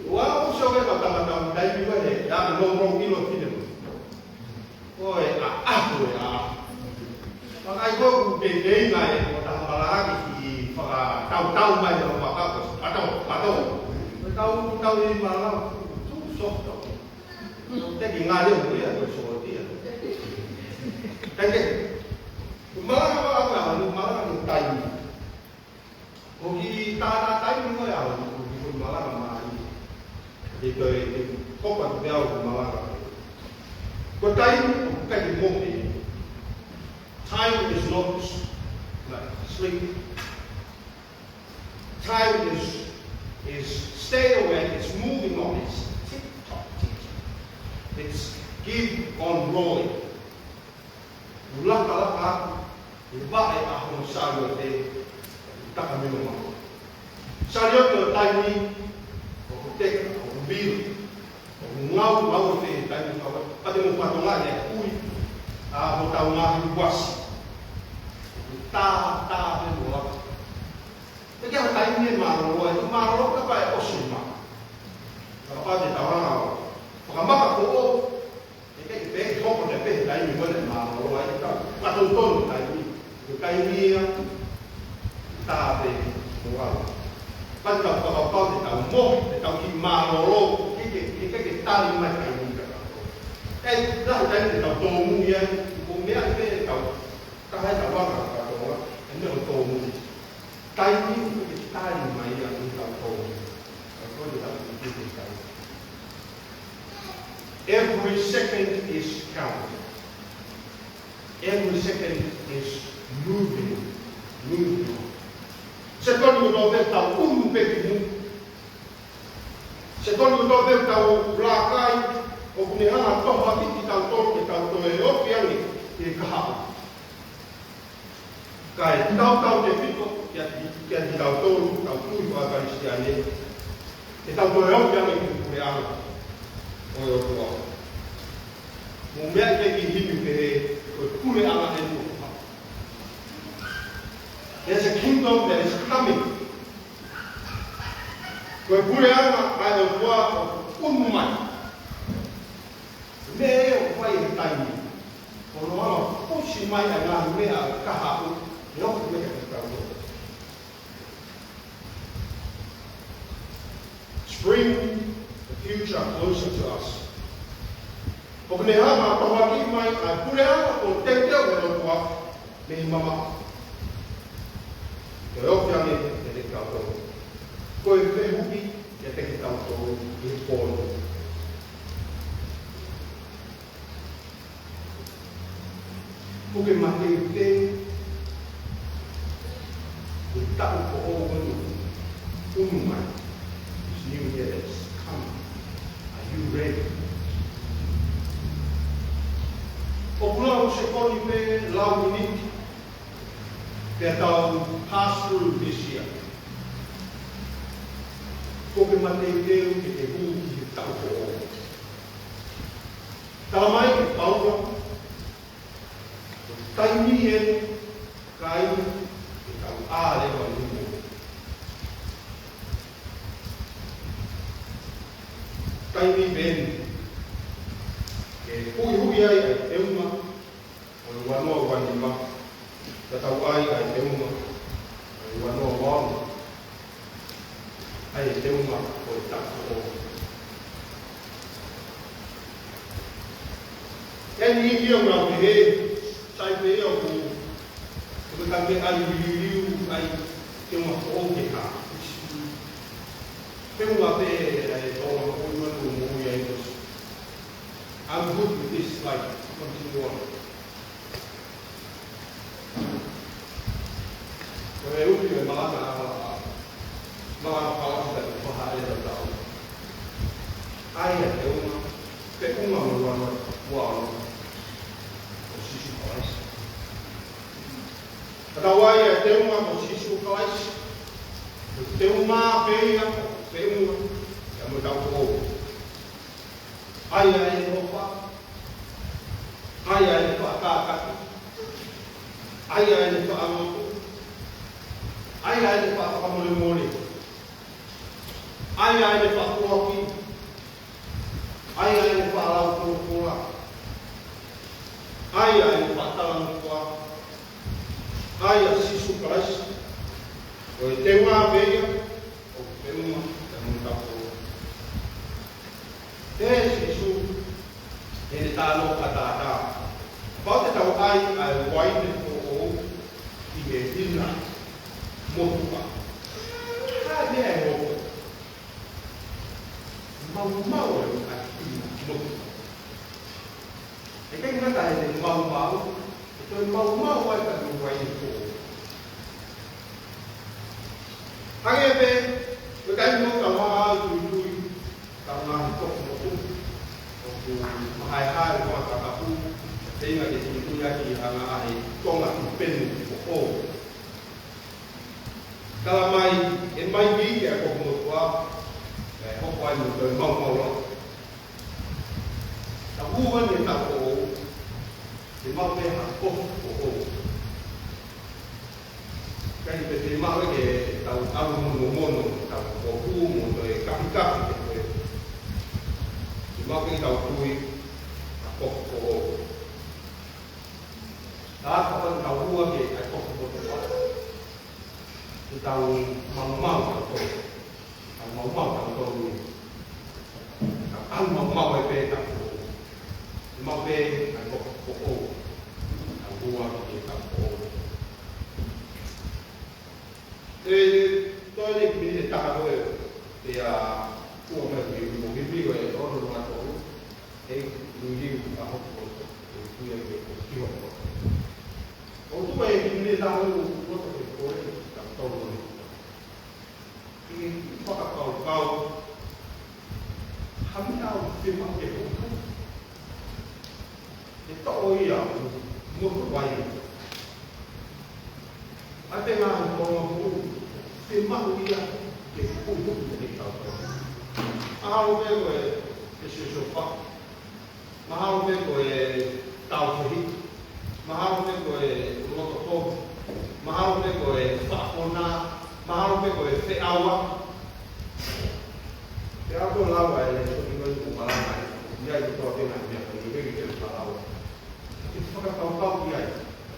ʻOua ʻoku sio ki he tangata tauhi taimi ko ē, he ʻikai ke nau ʻilo fine mo. Ko e ʻaʻaho e ʻaʻaho. Vakai ko ʻeku pēpē ʻi he ʻo tā malanga ki he fakatautau mai ʻo makako, pato, pato. Tau, tau ʻi malanga, too soft. Te ke ngale ʻo ia ko e sōtia. Te ke. Malanga ʻa, ʻa, ʻa, malanga ʻa taimi. ʻOku ʻi tāna taimi ko ia, ʻoku ʻi malanga mai. Te ko e, te kopa te au malanga. Ko e taimi ʻoku ʻikai ke mohe. Time is not like sleep. Time is, is stay awake, it's moving on, it's tick tock, tick tock. It's keep on rolling. Laka laka atu, ʻe vaʻe ʻa hono saliote, taka mino mako. Saliote ʻo taimi, ʻoku teka, ʻoku vila. ʻOku ngau, ngau ʻo te taimi kau, pea te mo fatongia ʻa e kui, ʻa hotau ngaahi uasi. ʻOku tā, tā, te mo lava. Te ke ha taimi ʻe mālōlō ai, mālōlō kapau ʻe ʻosi ma. Kapau te tau anga ʻo fakamaka ko ʻo, ʻe ke pehē, hoko te pehē taimi ko ē ʻe mālōlō ai, tau, ka tau tonu taimi, ko e taimi ia, tā pē mo au. Pea tau fakapapau te tau mohe, te tau kiʻi mālōlō, ke, ke, ke, ke, ke tali mai taimi ka tau. ʻE, lahi taimi te tau tōmui ai, ko e meʻa pē tau, taha e tau anga ka tau, ʻe meʻa ʻo tōmui. Taimi ʻoku ke tali mai ia ʻi he tau tōmui. Ka ko e tau ki he tau. Every second is counted. Every second is moving, moving. Sekoni kotoa pē tau unu pē ki muʻa. Sekoni kotoa pē tau lākai, ʻoku ne hanga ʻo tohoakiʻi kitautolu ke tau toe ofi ange ki he kahaʻu. Kae tautautefito kiate, kiate kitautolu, tau tui fakakalisitiane, ke tau toe ofi ange ki he puleʻanga ʻo e ʻOtua. Mou meaʻi pē ki he himi pehē, ko e puleʻanga eni ʻoku hā. There's a kingdom that is coming. Ko e puleʻanga ʻa e ʻOtua ʻoku unu mai. Meʻa ʻoku fai he taimi. Ko hono ʻosi mai ʻa e ngaahi meʻa kahaʻu, ʻe ofi mai kiate kitautolu. Bring the future closer to us. ʻOku ne hanga ʻo tohoakiʻi mai ʻa e puleʻanga ʻoku teuteu ʻe he ʻOtua mei mamaʻo. Ko e ofi ange kiate kitautolu. Ko e fehuʻi kiate kitautolu ʻi he pō ni. ʻOku ke mateuteu ki he taʻu foʻou ko eni ʻoku unu mai. This new year that's coming. Are you ready? ʻOku lau sekoni pē lau miniti pea tau pass through this year. ʻOku ke mateuteu ke ke hū ki he taʻu foʻou. Tala mai ʻe Paula, ko e taimi eni Kai, ke tau ʻā leva mo. Kai ni pē eni, ke huihui ai ʻa e teunga ʻo e ua noa ua nima, ka tau ʻai ʻa e teunga ʻo e ua noa ua ono, ʻa e teunga ʻo e taʻu foʻou. ʻE niʻihi ʻoku nau pehē, sai pē ia ʻoku, ʻoku ʻikai ke ʻai liliu ʻa e teunga foʻou ke hā. Teunga pē ʻa e tōʻonga moʻui manu mo ia i tos. I'm good with this, like, continue on. Ko e ʻuhi ʻo e malanga ʻa, malanga fakaʻosi ʻa e faha e tatau. ʻAi ʻa e teunga, teunga mo e ua noa ua ono, ko Sīsū Kalaisi. Ka tau ʻai ʻa e teunga ko Sīsū Kalaisi, ko e teunga pē ia, ko e teunga ia mo e taʻu foʻou. ʻAi ʻa e ʻofa, ʻai ʻa e faʻa kākā, ʻai ʻa e faʻa lotu, ʻai ʻa e faʻa fakamolemole, ʻai ʻa e faʻa foaki, ʻai ʻa e faʻa lau folofola, ʻai ʻa e faʻa talangofua, ʻai ʻa Sīsū Kalaisi, ko e teunga pē ia, ʻo e teunga, teunga taʻu foʻou. Pehē ʻe Sīsū heʻene talanoa fakatātā, kapau te tau ʻai ʻa e uaine foʻou ʻi he hina motuʻa, ʻa e meʻa ʻe hoko? Maumau ʻa e hina motuʻa. ʻE ʻikai ngata heʻene maumau, ʻe toe maumau ai ka ne uaine foʻou. Hangē pē, ʻoku ʻikai mo tau hanga ʻo tuitui, tau ngaahi kofu motu, ʻoku mahaehae ʻo fakatapu, feinga ke tuitui ʻaki ʻa e ngaahi konga tupenu foʻou. Tala mai, ʻe mai ki ke ʻa e kofu motuʻa, ʻe hoko ai mo toe maumau ʻa. Ka ua ne ta foʻou, te mau pē ha kofu foʻou. Kai pe te mau ke tau ʻalu monomono, tau kofu mo toe kapikapi ke toe. Te mau ke tau tui, ha kofu foʻou. Ka kapau tau ua ke ʻa e kofu foʻou. Te tau maumau tautolu. Tau maumau tautolu. Tau maumau ai pē tautolu. Mau pē ʻa e kofu foʻou. Tau ua ke tau foʻou. ʻE, toe ʻi he miniti ʻe taha ko ē, pea ʻoua mai ke mo ke pio e ono noa tolu. ʻE, liliu ʻa hoku loto, ʻe, kuia ke ko ki hoku loto. ʻOku tuʻu e miniti ʻe taha ʻoku loto ke ko e, ka tolu ni. ʻI he fakakaukau, ha meʻa ʻoku fiemaʻu ke hoko. ʻE toʻo ia ʻo motuʻa ia. ʻA e ngaahi tōʻonga moʻui, fiemaʻu ia ke hoko ʻi he kautau. Mahalo pē ko e, e siosiofa. Mahalo pē ko e tau kehe. Mahalo pē ko e loto kovi. Mahalo pē ko e faʻa konā. Mahalo pē ko e feʻauaki. Pea ʻoku lau ai, ʻe soki mai ʻo malanga ai, ʻi ai ʻoku tō ʻa e ngaahi meʻa, ʻoku ʻikai ke ke lau. Ke fakakaukau ki ai,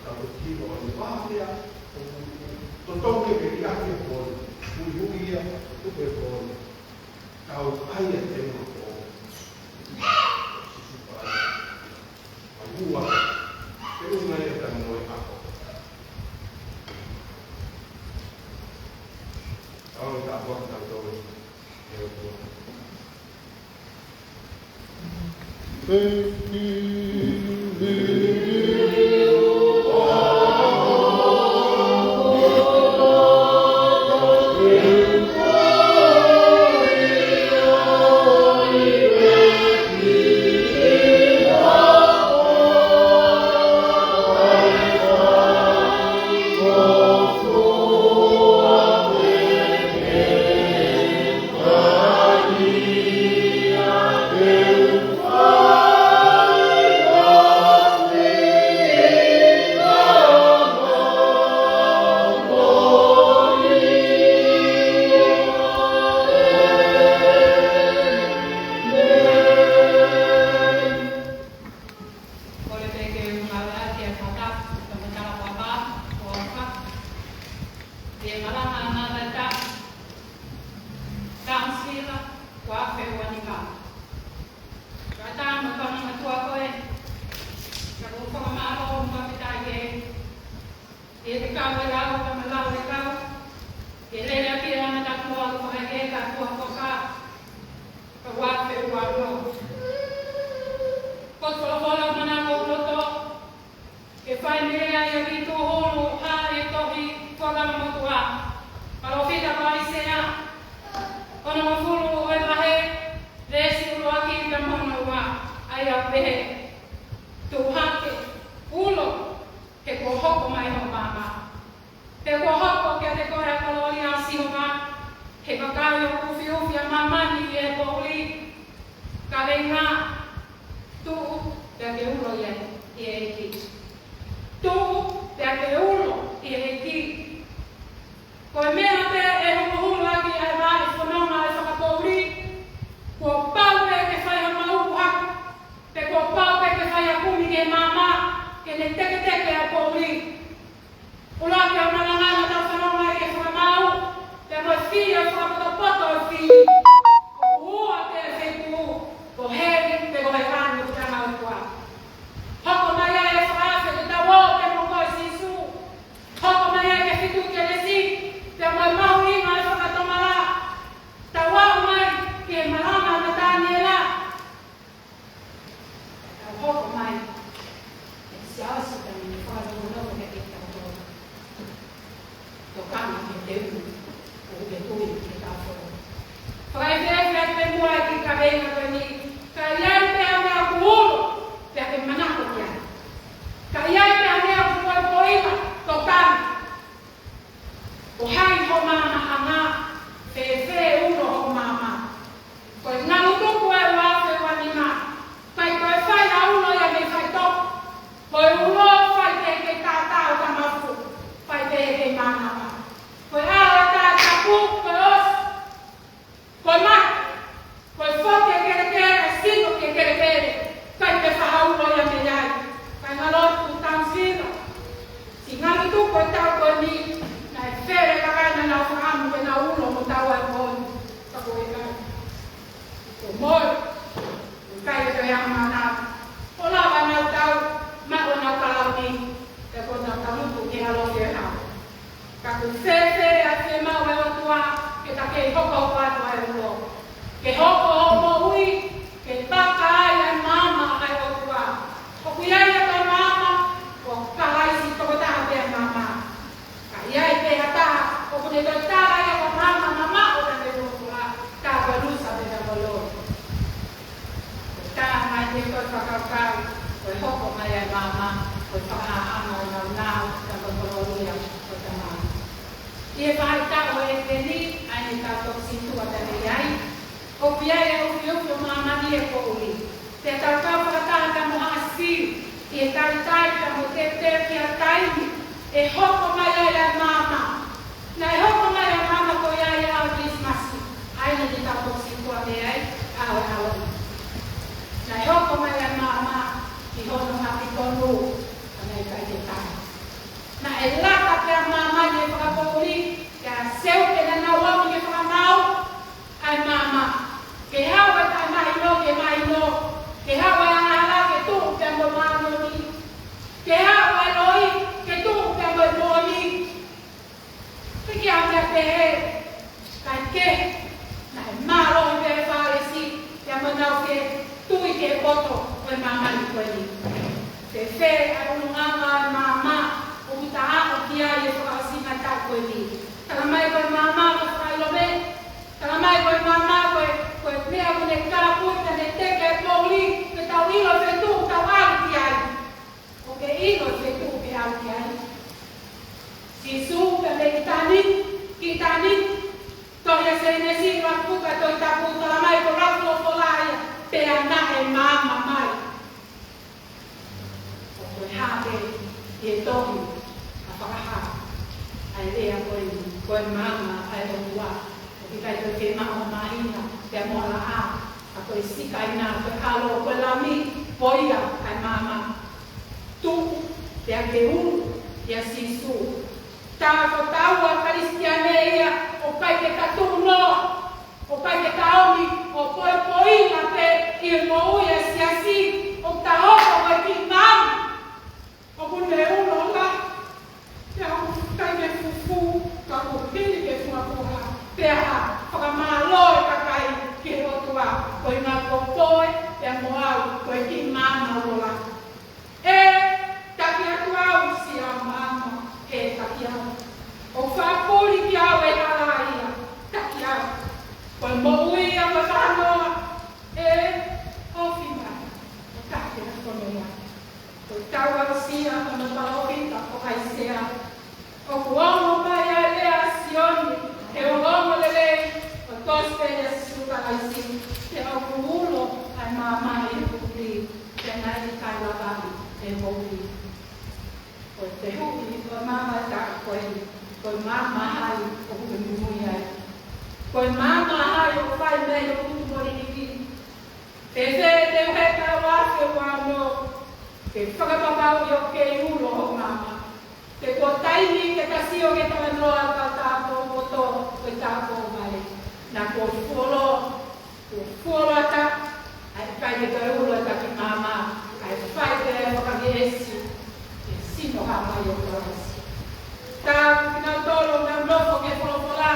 ka ko e kiʻi ʻo ni, ʻa ia, ʻoku totonu ke ke ʻi ai ke ko ni, huihui ia, ʻoku ke ko ni. Tau ʻai ʻa e teunga foʻou. Sīsū Kalaisi. Ka ua, teunga ia ka mo e ako. Tau ʻi he ako ka tau Mālō, fakafetaʻi ē. ʻI he kau e lau, ka ma lau e kau. ʻI he lele ʻaki e langa tapu ʻo ka e ka kua koka. Ka ua fe ua lo. Ko folofola mana ko loto. Ke fai mea ia ki tō holo ha e tohi Fuakavamotuʻa. Palōfita ko ʻAisea. Ono mafulu ʻo e vahe. Veesi ʻuluaki pea mo hono ua. ʻA ia pehē. Tuʻu hake, ulo, he kuo hoko mai hoʻo maama. He kuo hoko kiate koe ʻa e kolōlia ʻo Sihova, he vakai ʻoku ufiufi ʻa māmani ʻi he poʻuli. Kaveinga, tuʻu, pea ke ulo ʻi he, ʻi he ʻEiki. Tuʻu, pea ke ulo ʻi he ʻEiki. Ko e meʻa pē ʻe huluhulu ʻaki ʻa e vaʻe fononga ʻo e fakapoʻuli, kuo pau pē ke fai ha mau haku, pe kuo pau pē ke fai ha kumi ki he maama, ke ne teketeke ʻa e poʻuli. ʻUluaki ʻo e malanga naʻa tau fononga ʻi he fakamau, pea mo e fili ʻo e fakapotopoto ʻo e fili. ʻOku ua pē feituʻu, ko heli, pe ko he lanu ʻo e ʻOtua. Hoko mai ʻa e fakaafe ke tau ō pē mo koe Sīsū. Hoko mai ʻa e feituʻu kelesi, pea mo e mahuʻinga ʻo e fakatomala. Tau aʻu mai ki he malanga ʻa Nataniela. Tau hoko mai. ʻE siaosi tani ni fakalongolongo ke ke tau tō. Tokanga ke te unu. ʻO ke tui ke tau fo. Fakaekeeke atu pē muʻa ʻa e kiʻi kaveinga ko eni. Ka ʻi ai pē ha meʻa ʻoku ulo, pea ke manako ki ai. Ka ʻi ai pē ha meʻa ʻoku poʻipoʻia, tokanga. Ko hai hoʻo maama ʻanga, fēfē ulo hoʻo maama. Ko e ngalutuku ʻe ua afe ua nima, ʻikai ko e fai ha ulo ia mei faitoko. Ko e ulo fai pē ke tātā ʻo tamafu, fai pē ke mānava. Ko e ʻao ʻo e taʻatapu, ko e ʻosi. Ko e mate, ko e foki e kelekele, sino ki he kelekele, ʻikai ke fai ha ulo ia mei ai. Kāinga lotu Townsville, siʻi ngalutuku ʻo e taʻu ko eni, naʻe fele kakai naʻa nau fakaʻamu ke nau ulo mo tau ai moʻoni. Ka ko e kai. Ko moe, ko e kai e toe ama nau. Ko lava nau tau, ma ko nau kalauni, pea ko nau kamutu ke alo ke hau. Ka ʻoku fēfē ʻa e fiemaʻu ʻa e ʻOtua ke ta kei hokohoko atu ʻa e ulo. Ke hoko hoʻo moʻui, ke paka ai ʻa e maama ʻa e ʻOtua. ʻOku ʻi ai ʻa e maama, ko Kalaisi tokotaha pē ʻa e maama. Ka ʻi ai pē ha taha, ʻoku ne toe tala ia ko e maama mamaʻo naʻa ne ulo fua, ka ko e lusa pē ka ko e loi. Ko e taha mai pē ko e fakakaukau, ko e hoko mai ʻa e maama, ko e fakaʻaʻanga ʻo e nāunau, ka ko e kolōlia ʻo e Tamai. ʻI he faʻahitaʻu ʻo ʻĒteni, ʻa eni ka toki situʻa tane ʻi ai, ʻoku ʻi ai e ufiufi ʻo māmani he poʻuli. Pea tau kau fakataha pea mo ʻAsi, ʻi he talitali pea mo e teuteu ki ha taimi, ʻe hoko mai ai ʻa e maama. Naʻe hoko mai ʻa e maama ko ia ʻi he ʻaho Kilisimasi, ʻa eni te tau toki situʻa mei ai, ʻaho ʻo e ʻAlo. Naʻe hoko mai ʻa e maama, ʻi hono ʻapikonu, ka naʻe ʻikai ke taha. Naʻe lata pē ʻa māmani he fakapoʻuli, pea seuke naʻa nau ō ki he fakamau, ʻa e maama. Ke haʻu ʻa e taʻemahino, ke mahino. Ke haʻu ʻa e angahala, ke tuʻu pea mo e māʻoniʻoni. Ke haʻu ʻa e loi, ke tuʻu pea mo e moʻoni. Ke ke ame a pehē, kae kehe, naʻe mālohi pē ʻa e Fālesi, pea mo ʻenau fie tui ki he poto ʻo e māmani ko eni. Fēfē ʻa e ʻulungaanga ʻo e maama, ʻoku ta aʻu ki ai he fakaʻosinga ʻo e taʻu ko eni. Tala mai ko e maama ko e fakaʻilonga, tala mai ko e maama ko e, ko e meʻa ʻoku ne kāpui, ka ne teke e poʻuli, ke tau ʻilo e feituʻu ʻoku tau ʻalu ki ai. ʻOkú ke ʻilo e feituʻu ʻokú ke ʻalu ki ai? Sīsū pea mei ʻitāniti ki ʻitāniti. Tohi ʻa Sēnesi, ʻuluaki puka Tohi Tapu, tala mai ko e lau folofola ia, pea naʻe maama mai. ʻOku ʻi ai pē ʻi he tohi ʻa Fakahā ʻa e lea ko eni, ko e maama ʻa e ʻOtua. ʻOku ʻikai toe fiemaʻu ha māhina, pea mo ha laʻā, ka ko e sikaina, ko e ʻAlo, ko e Lami, ko ia ʻa e maama. Tuʻu, pea ke ulu, ʻia Sīsū. Tā ko taua Kalisitiane ia, ʻoku ʻikai ke ta tuʻu noa, ʻoku ʻikai ke ta omi, ʻo poʻipoʻinga pē ʻi he moʻui ʻa e siasi, ʻo ta hoko ko e kiʻi maama. Ko e fehuʻi, ko e maama ʻe taha ko eni, ko e maama ʻa hai ʻoku ke muimui ai? Ko e maama ʻa hai ʻoku fai mei ai hoʻo kupu moliliki? Fēfē te u heka ʻi he uaafe uaono ke fakapapauʻi ʻoku kei ulo hoʻo maama? Pe ko e taimi ke ta sio ki he talanoa ʻa e kau tāupoʻou poto, ko e tāupoʻou vale, naʻa kuo fuoloa, kuo fuoloa ʻa e, ʻa e ʻikai ke toe ulo ʻa e taki maama, ʻa e fai pē ʻa e fakaveesi, ʻe sino hā mai ʻo Kalaisi. Ka ko kinautolu ʻoku nau nofo ki he folofola,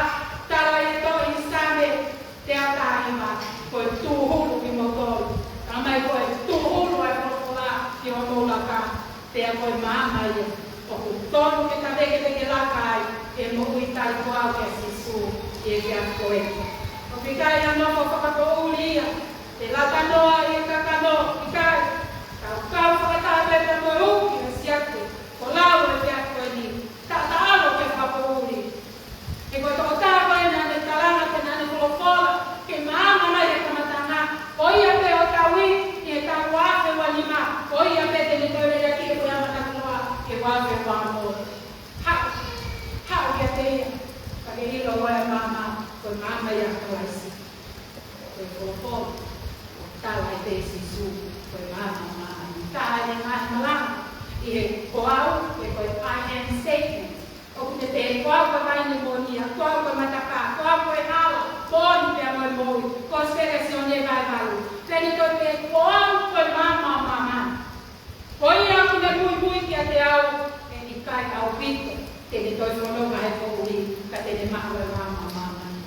tala ʻe he tohi Saame teau taha hiva, ko e tūhulu kimoutolu. Tala mai ko e tūhulu ʻa e folofola ki homou laka, pea ko e maama ia ʻoku totonu ke ta vekevekelaka ai, ke moʻui tali ko au kia Sīsū ʻi he efiafi ko eni. ʻOku ʻikai ha nofo fakapoʻuli ia, pe lata noa ʻi he kakano, ʻikai. Tau kau fakataha pē pea mo e uki ʻo Siape, ko e lau ʻo e efiafi ko eni, taʻataʻalo ke fakapoʻuli. He ko e tokotaha ko ē naʻa ne talanga pea naʻa ne folofola ke maama mai he kamataʻanga, ko ia pē ʻo tauhi ʻi he taʻu uaafe uanima, ko ia pē te ne toe lele ki he ko ia matakuloa he uaafe uaono. Haʻu, haʻu kiate ia, ka ke ʻilo ʻa e maama, ko e maama ia ʻa Kalaisi. Ko e folofola, ʻoku tala ʻe Sīsū, ko e maama ʻo māmani. Ka ʻi he ngaahi malanga, ʻi he ko au, ʻi he ko e I am statement. ʻOku ne pehē ko au ko e vaine moʻoni ia, ko au ko e matapā, ko au ko e hala, moʻoni pea mo e moʻui, ko e Sione vahe valu. Pea ne toe pehē ko au ko e maama ʻo māmani. Ko ia ʻoku ne muimui kiate au, ʻe ʻikai ʻaupito te ne toe fononga he poʻuli, ka te ne maʻu ʻa e maama ʻo māmani.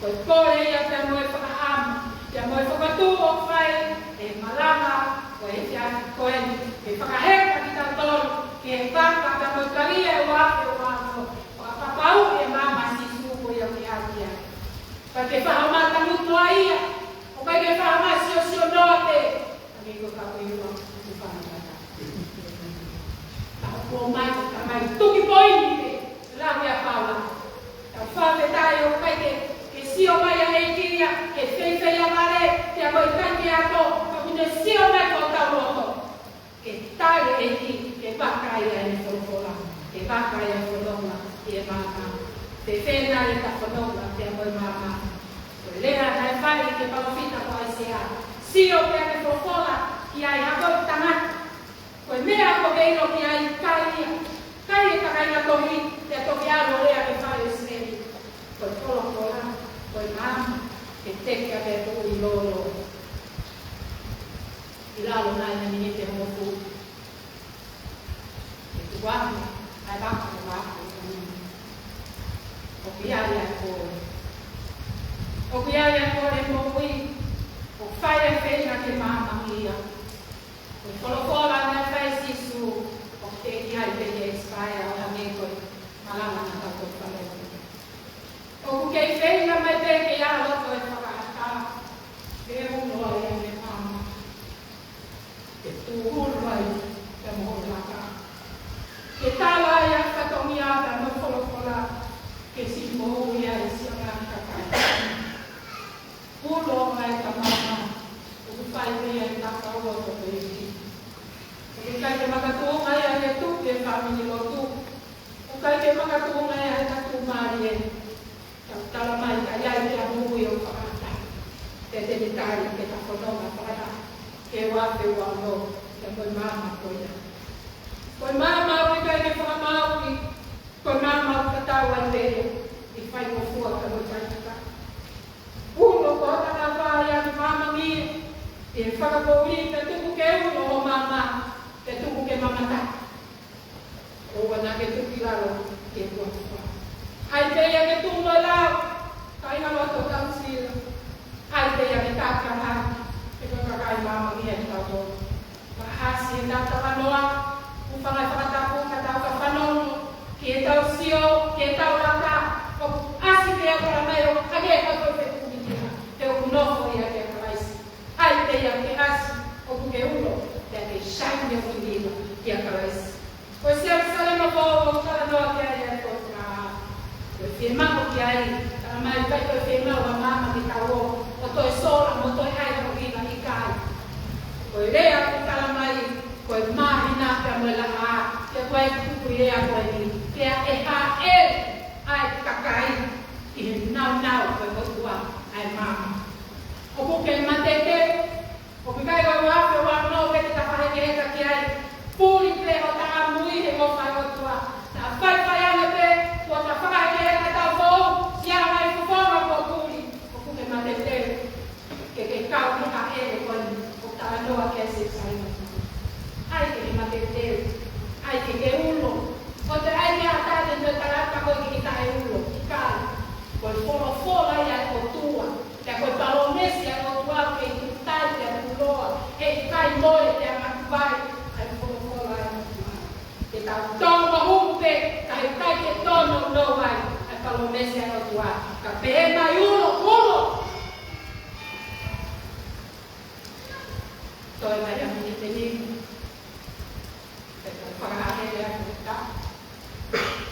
Ko e kole ia pea mo e fakaʻamu, pea mo e fokotuʻu ʻoku fai ʻe he malanga ʻo e efiafi ko eni, ke fakaheka kitautolu ki he vaka pea mo e kalia ʻo e uaafe uaono, fakapapauʻi e maama ʻa Sīsū ko ia ʻoku ke ʻalu ki ai. ʻIkai ke faʻa mata mutu ai ia, ʻoku ʻikai ke faʻa mata siosio noa pē, ʻa e meʻa ko e kapo i ua, ʻoku fana mata. Ka ʻoku ʻomai, ka mai tuki poini pē, lau ia Paula. Tau fakafetaʻi ʻoku ʻikai ke, ke sio mai ʻa e ʻEiki ia, ke feifei ʻa vale, ke ʻikai ke ako, ka ʻoku ne sio mai ki hotau loto. Ke tali ʻEiki, ke vaka ia ʻene folofola, ke vaka ia ʻene fononga, ʻi he maama. Fēfē nai ʻeta fononga, pea mo e maama? Ko e lea naʻe fai ʻe he palōfita ko ʻAisea. Sio pea ke folofola ki ai, ʻa ko e tangata. Ko e meʻa ʻoku ke ʻilo ki ai, kai ia. Kai e takaina tohi, pea toki ʻalu ʻo lea ki he fale ʻo ʻIsileli. Ko e folofola, ko e maama, ke teke ʻa e tuʻi lolo. ʻI lalo nai ʻene miniti ʻe hongofulu. ʻE tuku atu ʻa e vaka ʻo e vaka ʻo e ʻOku ʻi ai ʻa e kole. ʻOku ʻi ai ʻa e kole moʻui. ʻOku fai ʻa e feinga ke maama ia. Ko e folofola naʻe fai ʻe Sīsū, ʻoku teʻeki ai pē ke expire ʻo hangē ko e malanga naʻa tau toki fai. ʻOku kei feinga mai pē ke ʻi ai ha loto ʻe fakaʻatā, ke ulo ai ʻene maama. Ke tūhulu ai, ke moho laka. Ke tala ai ʻa e fatongia pea mo e folofola, ke siʻi moʻui ai siʻa ngaahi kakai. Ulo ai ʻeta maama, ʻoku fai pē ia ʻi he tapa ʻo e loto pē ʻEiki. ʻOku ʻikai ke makatuʻunga ia he tuʻu ʻi he fāmili lotu. ʻOku ʻikai ke makatuʻunga ia he tuʻumālie. Tau tala mai ka ʻi ai pē ha moʻui ʻoku fakaʻatā. Pea te ne tali ke ta fononga fakataha ki he uaafe uaono, pea mo e maama ko ia. Ko e maama ʻoku ʻikai ke fakamaauʻi, ko e maama ʻoku tatau ai pē ia ʻi he faingofua pea mo e faingataʻa. Ulo ko hota ngāue ia ke maama ni, ʻi he fakapoʻuli, pea tuku ke ulo hoʻo maama, pea tuku ke mamata. ʻOua naʻa ke tuku ki lalo ke kuakuaʻi. ʻAi pē ia ke tuʻu mo e lau, kāinga loto Tautila. ʻAi pē ia ke tākanga, he ko e kakai maama ni ʻa kitautolu. Fakahā siʻetau talanoa, ʻū fanga fakatapu, ka tau ka fanongo, ke tau sio, ke tau laka, ʻoku ʻasi pē ʻa e tala mai ʻo hangē ha ko e fekumi kia, he ʻoku nofo ia kia Kalaisi. ʻAi pē ia ke ʻasi, ʻoku ke ulo, pea ke shine ʻo kiliva kia Kalaisi. Ko e Selusalema foʻou ʻoku talanoa ki ai ʻa e folofola. Ko e fiemaʻu ki ai, tala mai ʻikai ko e fiemaʻu ʻa maama ke tau ō, ʻo toe sola mo toe ʻai ʻo kiliva, ʻikai. Ko e lea ʻoku tala mai, ko e māhina pea mo e laʻā, pea ko e Ko ia ko eni, pea ʻe hāʻele ʻa e kakai ʻi he nāunau ʻo e ʻOtua ʻa e maama. ʻOku ke mateuteu, ʻoku ʻikai ko e ua afe ua noa pē te ta fakahekeheka ki ai. Puli pē hota ʻamu ʻi he ʻofa ʻa e ʻOtua. Naʻa faifai ange pē, kuo ta fakahekeheka, ta fou, sia mai fofonga kuo puli. ʻOku ke mateuteu ke ke kau ki he hāʻele ko eni ʻoku talanoa ki ai ʻa e Saame. ʻAi ke ke mateuteu, ʻai ke ke ulo. Ko e ʻai ke ʻatā ke te talata ko e ke taʻeulo, ʻikai. Ko e folofola ia ʻa e ʻOtua, pea ko e palōmesi ʻa e ʻOtua ke ʻi tai pea tuloa, heʻikai mole pea matavai ʻa e folofola ʻa e ʻOtua. Ke tau tō mahuʻinga pē, ka heʻikai ke tō nounou ai ʻa e palōmesi ʻa e ʻOtua. Ka pehē mai ulo, ulo. Toe mai ʻa e miniti ʻe nima. Pea tau fakahā he lea ko e ta.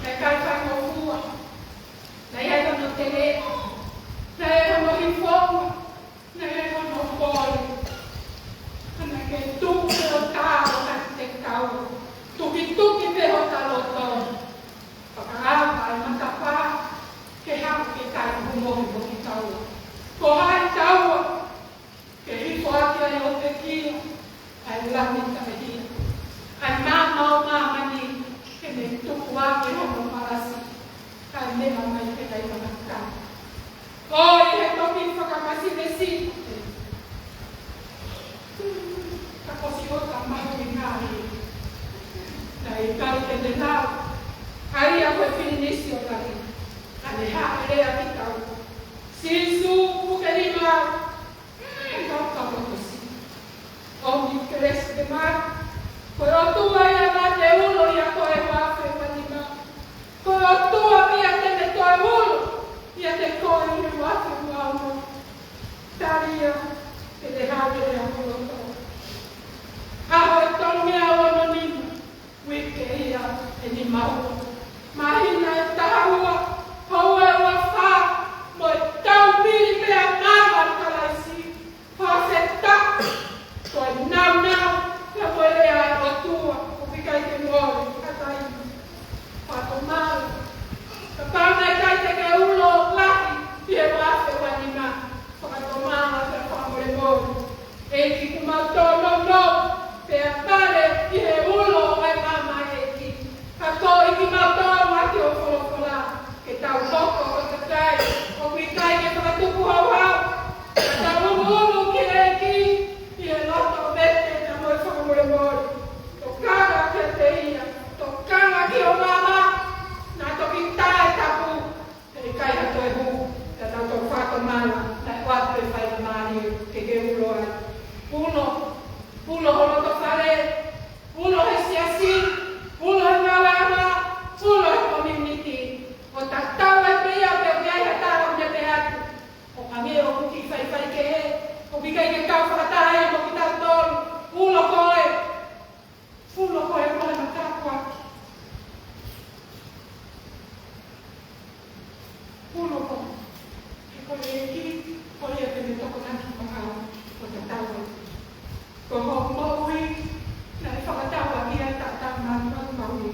Naʻe ʻikai faingofua. Naʻe ʻi ai hono teleʻa. Naʻe ʻi ai hono hifonga. Naʻe ʻi ai hono pole. Ka naʻe tuku pē ʻo tā ʻo ka te kau. Tukituki pē hota loto. Fakaava e matapā. Ke haʻu ke kai kumo he poki taua. Ko hai taua. Ke hifo ʻaki ʻa e ʻotekia, ʻa e lami taʻehia, ʻa e maama ʻo māmani, ke ne tuku ʻaki hono palasi, kae meʻa mai ke kai manakau. ʻOi he toki fakamasivesi, ka ko si ota mahuʻinga ai, naʻe ʻikai ke ne lau, ʻa ia ko e filinisi ʻo lahi, ka ne hāʻele ʻaki kau. Sīsū, puke nima au, ʻE kau ka motosi. ʻOmi kelesi ke mai. Ko e ʻOtua ia naʻa te ulo ia ko e ua afe ua nima. Ko e ʻOtua ia te ne toe ulo ia te koe ʻi he ua afe ua ono. Tali ia, te te hāʻele ʻa hono loto. ʻAho ʻe tolu mei he ua ono nima. Uike ia ʻe nima ua. Māhina ʻe taha ua, houa ʻe ua fā, mo e taupili pea maama ʻa Kalaisi. Fakafetaʻi, ko e nāunau, pea mo e lea ʻa e ʻOtua, ʻoku ʻikai ke mole, ʻa taimi. Fakatomala. Kapau naʻe ʻikai te ke ulo lahi, ʻi he ua afe ua nima. Fakatomala, pea fakamolemole. ʻEiki, kuo mau tōnounou, pea pale ʻi he ulo ʻa e maama ʻEiki. Ka ko e ʻEiki mau tōnounou ʻaki hoʻo folofola, ke tau hoko ko e kakai ʻoku ʻikai ke fakatupu hauhau, ka tau ʻunuʻunu ki he ʻEiki, ʻi he loto vete pea mo e fakamolemole. Tokanga kiate ia, tokanga ki hoʻo maama, naʻa toki tā e tapu. He ʻikai ha toe hū, ka tau tau fakatomala, naʻe ʻoatu e faingamālie ke ke ulo ai. Ulo, ulo ho loto fale, ulo he siasi, ulo he malanga, ulo he community. ʻO tatau ai pē ia pe ʻoku ʻi ai ha taha ʻoku ne pehē atu, ʻo hangē ʻoku kiʻi faifai kehe, ʻoku ʻikai ke kau fakataha ia mo kitautolu. Ulo koe. Ulo koe, ko e mataku atu. Ulo koe. He ko e ʻEiki, ko ia te ne tokonaki maʻau, ʻo tatau ai. Ko hoʻo moʻui, naʻe fakatau ʻaki ʻa e taʻataʻa maʻu maʻu maʻu.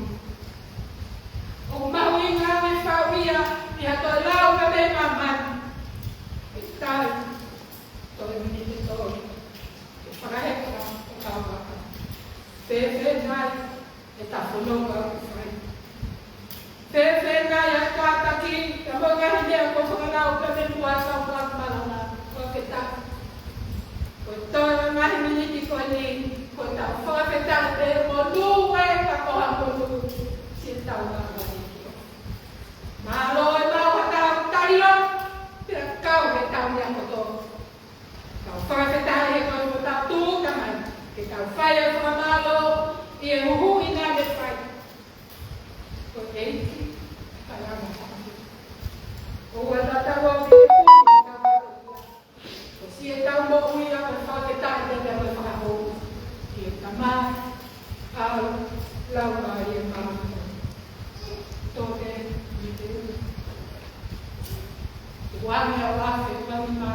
ʻOku mahuʻinga ʻa e fau ia, ʻi ha toe lau ka mei māmani. ʻE tai, toe miniti ʻe tolu. Ke fakaheka ʻo tau aka. Fēfē nai ʻeta fononga ʻoku fai? Fēfē nai ʻa e kātaki, ka mo e ngaahi meʻa kuo fakalau pē mei muʻa ʻetau malanga, ko e ke tā. Ko e toe ngaahi miniti ko eni, ko ʻetau fakafetaʻi pē mo lue ka ko ha monu, siʻetau ngāue ki o. Mālō e maʻu haʻatau tali ʻo, pea kau he tau ia kotoa. Tau fakafetaʻi he ko e tau tū tamai, ke tau fai e fakamālō, ʻi he huhuʻi naʻa ne fai. Ko e ʻEiki, fai ʻa e fai. ʻOua naʻa tau ʻaupito pē, tau ʻaupito. Ko siʻetau moʻui ʻa e fakafetaʻi, pea mo e fakahou. Ki he Tamai, ʻAlo, Laumālie Māʻoniʻoni. Toke, i te u. Ua afe ua nima.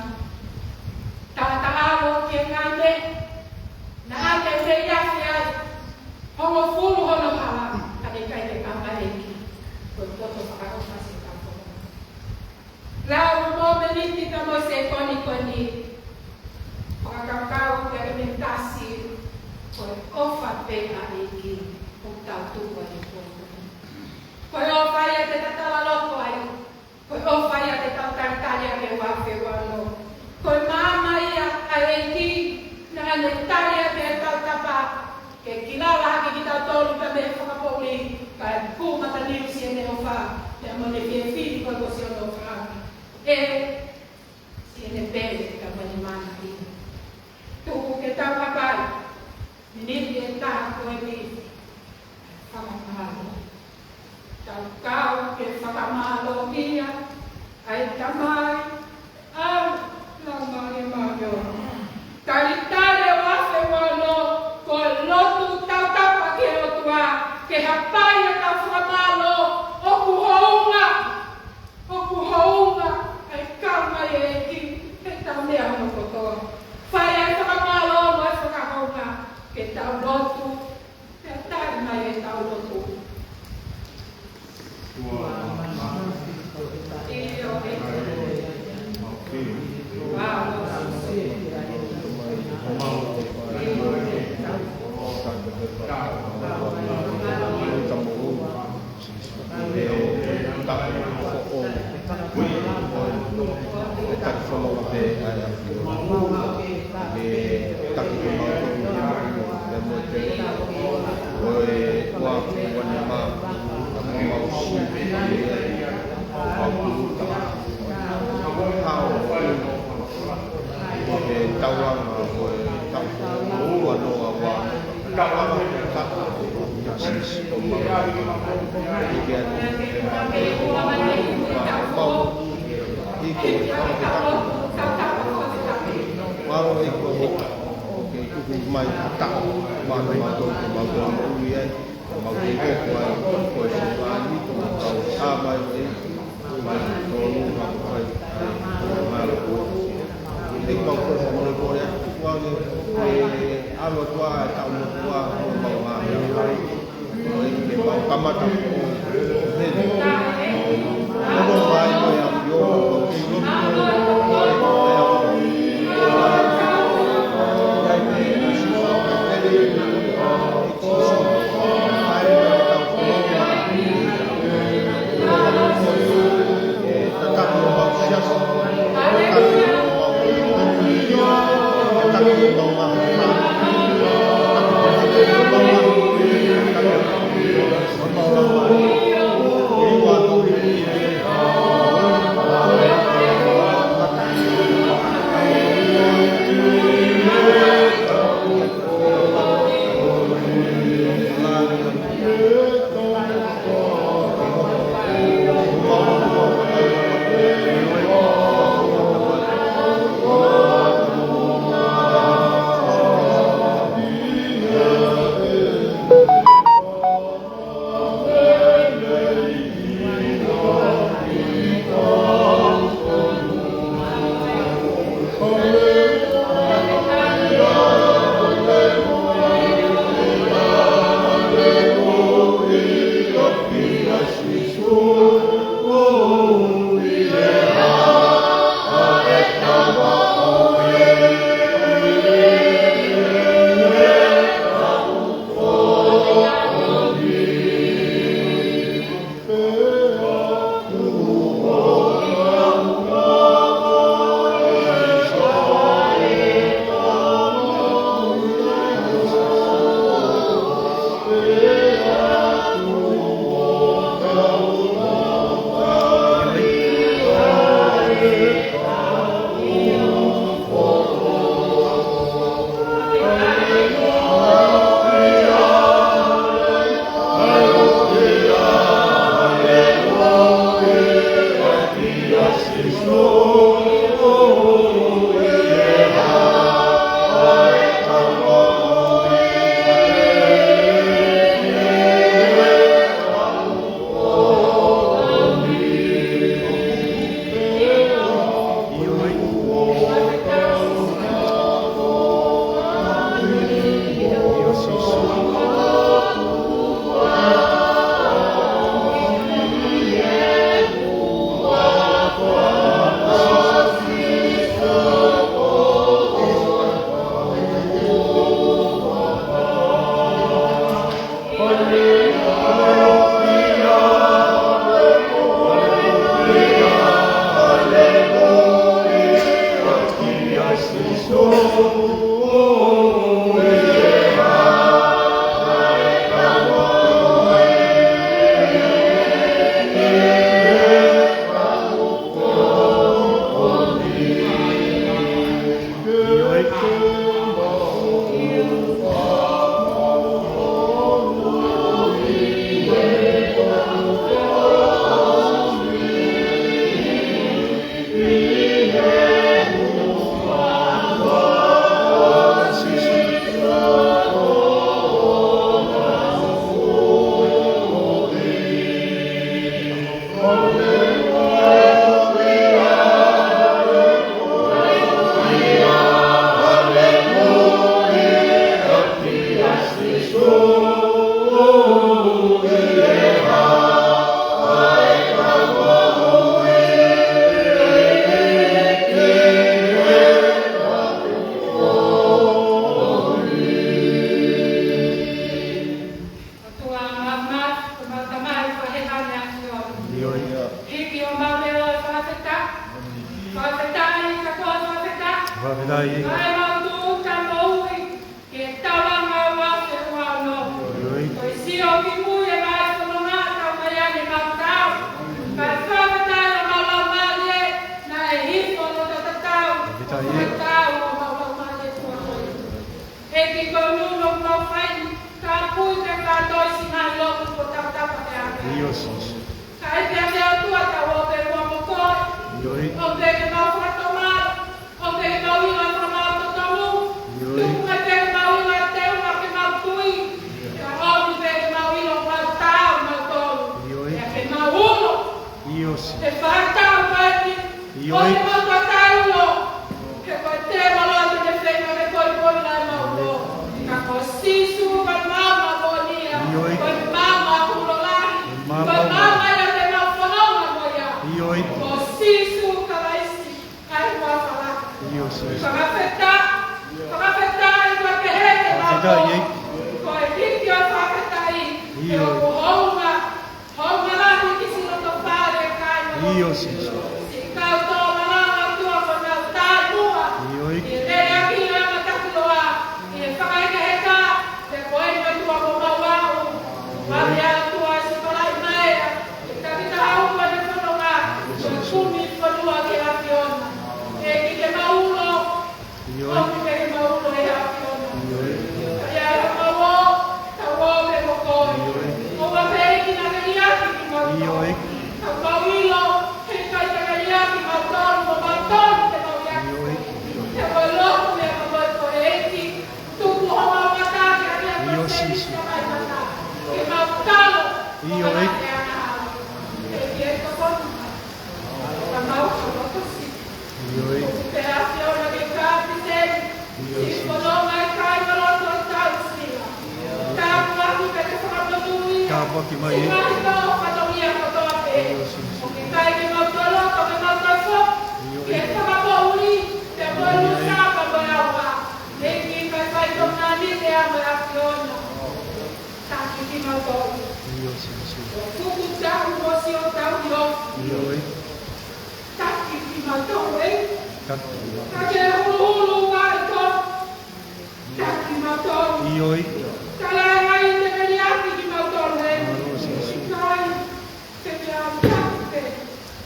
Taʻataʻalo ki he ngaahi meʻa naʻa te u lea ki ai. Hongofulu hono hala, ka ne ʻikai te ʻA e Tamai, ʻa e Laumālie Māʻoniʻoni. Talitali ʻo afe ua ono, ko e lotu tautapa ki he ʻOtua, ke hapai ʻetau fakamālō, ʻoku hounga, ʻoku hounga ʻa e kau mai ʻEiki heʻetau meʻa hono kotoa. Fai ʻa e fakamālō mo e fakahounga, ke tau lotu, pea tali mai ʻetau lotu. Kae mau tuʻu ka moʻui, ke tau anga ua ke ua ono. ʻIo. Ko e sio ki mui e ngaahi fononga tau mai ʻa e mau tau. Kae fakafetaʻi ʻa e mau laumālie, naʻe hifo ʻo tatau. Fakafetaʻi. Fakafetaʻi ʻa e mau laumālie kuo ʻi ai. ʻEiki ko e ʻunuʻunu ʻoku mau fai, ka pui ke kātoi siʻi ngaahi lotu kuo tau tapa ke ake. ʻIo, Sīsū. Kae pehē ʻOtua tau ō pē muʻa mo koe. ʻIo. ʻOmi pē ke mau fakatomala, ʻomi pē ke mau ʻilo ʻa e fakamaau totonu. ʻIo. Tuku mai pē ke mau ʻilo ʻa e teunga ke mau tui. Kae ʻomi pē ke mau ʻilo ʻoku mau taau mautolu. ʻIo. Pea ke mau ulo. ʻIo, Sīsū. He fakatau mai ki ʻIo. ʻOku mau fakatau ulo. He ko e tēvolo te ne feinga ke poipoi ʻa e mau ulo. Ka ko Sīsū ko e maama moʻoni ia. ʻIo. Ko e maama kulo lahi. Ko e maama. Ko e maama ia te mau fononga mo ia. ʻIo. Ko Sīsū Kalaisi, ʻa e huafa laka. ʻIo, Sīsū. Fakafetaʻi, fakafetaʻi, fakafetaʻi, fakafetaʻi. Fakafetaʻi, ʻEiki. Ko e hiki ʻo e fakafetaʻi. ʻIo. He ʻoku hounga, hounga lahi ki siʻi loto fale ʻa e kāinga. ʻIo, Sīsū. Siʻi kau tō malanga ʻOtua ko ʻenau taʻemuʻa. ʻIo. ʻI he lele ʻaki ʻa e matakuloa, ʻi he fakahekeheka, he ko e ʻOtua ko mau aʻu. Vale ʻOtua siʻi palai mai ʻa e takitaha upa ne fononga, ko e kumi fonua ki he ʻAfiona. ʻEiki ke mau ulo, ʻIo. ʻOmi pē ke mau ulo ʻi he ʻAfiona. ʻIo. Ka ʻi ai ha mau ō, tau ō pē mo koe. ʻIo. ʻOua pē ʻEiki naʻa ke liʻaki kimautolu. ʻIo. Ka mau ʻilo, he ʻikai te ke liʻaki kimautolu, ko mautolu te mau liʻaki. ʻIo. He ko e lotu ia ka mau ko e ʻEiki. Tuku homau mata ke ʻalu ʻa e ʻIo, Sīsū. Ke mau kalo. ʻIo. Ke ʻEiki e tokoni. Ka mau ka loto si. ʻIo. Pea ʻAfiona ke kāpiteni. ʻIo, Sīsū. Siʻi fononga ʻi he kāingalotu ʻo Tauhi Sila. Tāpuaki pea ke fakamonūʻia. Tāpuaki mai, ʻEiki. Siʻi ngaahi tō fatongia kotoa pē. ʻIo, Sīsū. ʻOku ʻikai ke mau tolo, ka ke mau tofo. ʻIo. Ke fakapoʻuli, ke mau ʻIo. Lusa, ka mau ʻauha. ʻEiki kae fai tō nani ke ʻa mai ʻAfiona. Taki kimautolu. ʻIo, Sīsū. ʻO tuku tau mo siʻo tau ʻio. ʻIo. Taki kimautolu, ē. Taki kimautolu. Ka ke huluhulu mai ko. Taki kimautolu. ʻIo. Ka lahi ai te ke liʻaki kimautolu, ē. ʻIo, Sīsū. Kai, te ke au taki pē.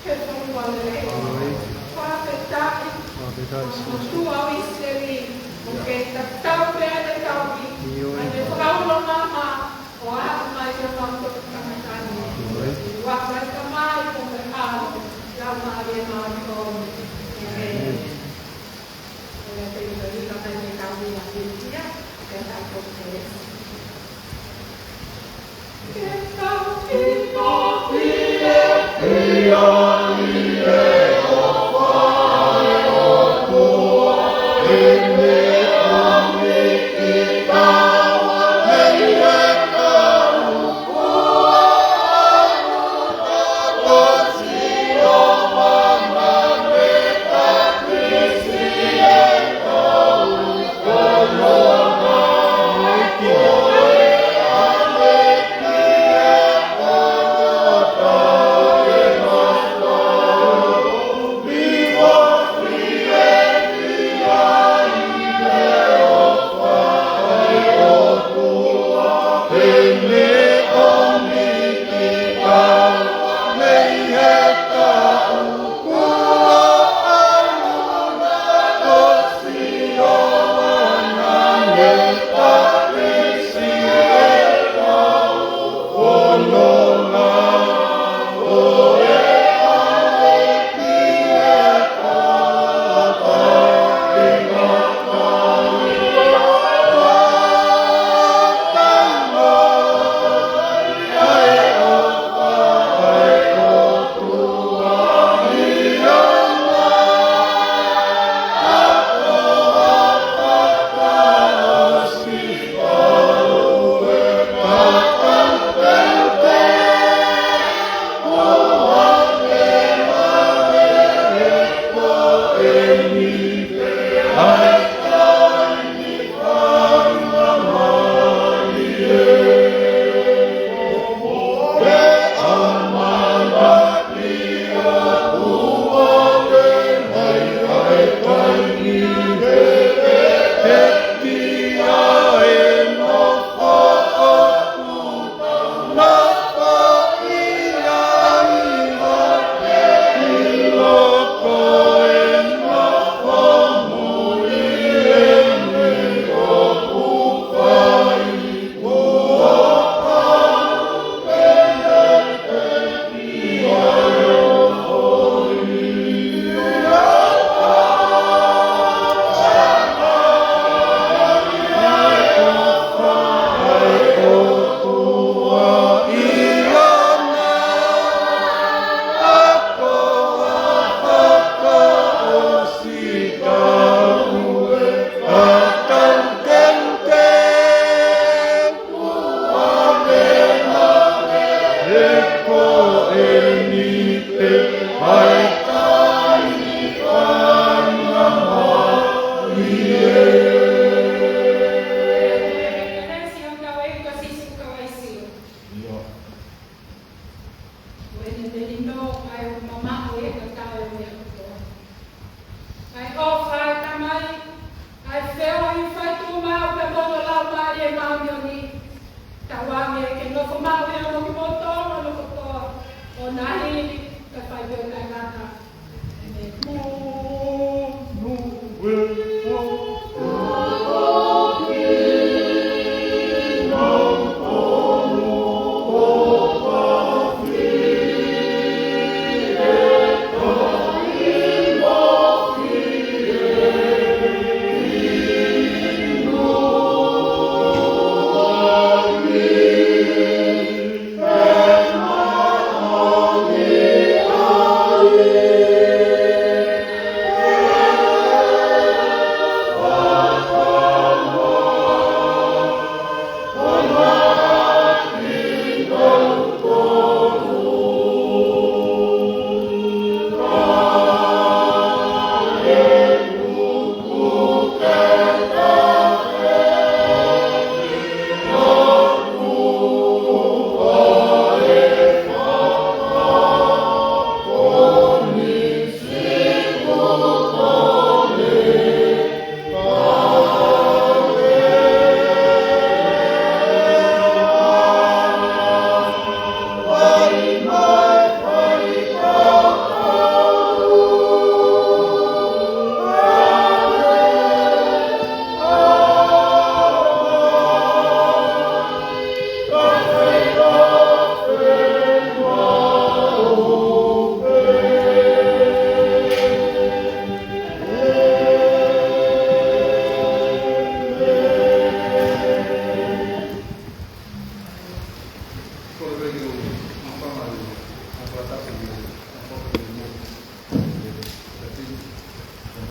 He fonua lelei. ʻIo. Fakafetaʻi. Fakafetaʻi, Sīsū. ʻOtua ʻo ʻIsileli, ʻoku ke tatau pē ʻa e tauhi. ʻIo. ʻA e fakaulo maama, ʻo aʻu mai ʻa e mau toki tangata ni. ʻIo. ʻI he huafa ʻo e Tamai, ko e ʻAlo, Laumālie Māʻoniʻoni. ʻĒmeni. ʻĒmeni. ʻOku ou talitali mai ke tau ʻi he ʻaho ni, pea tau toki kelesi.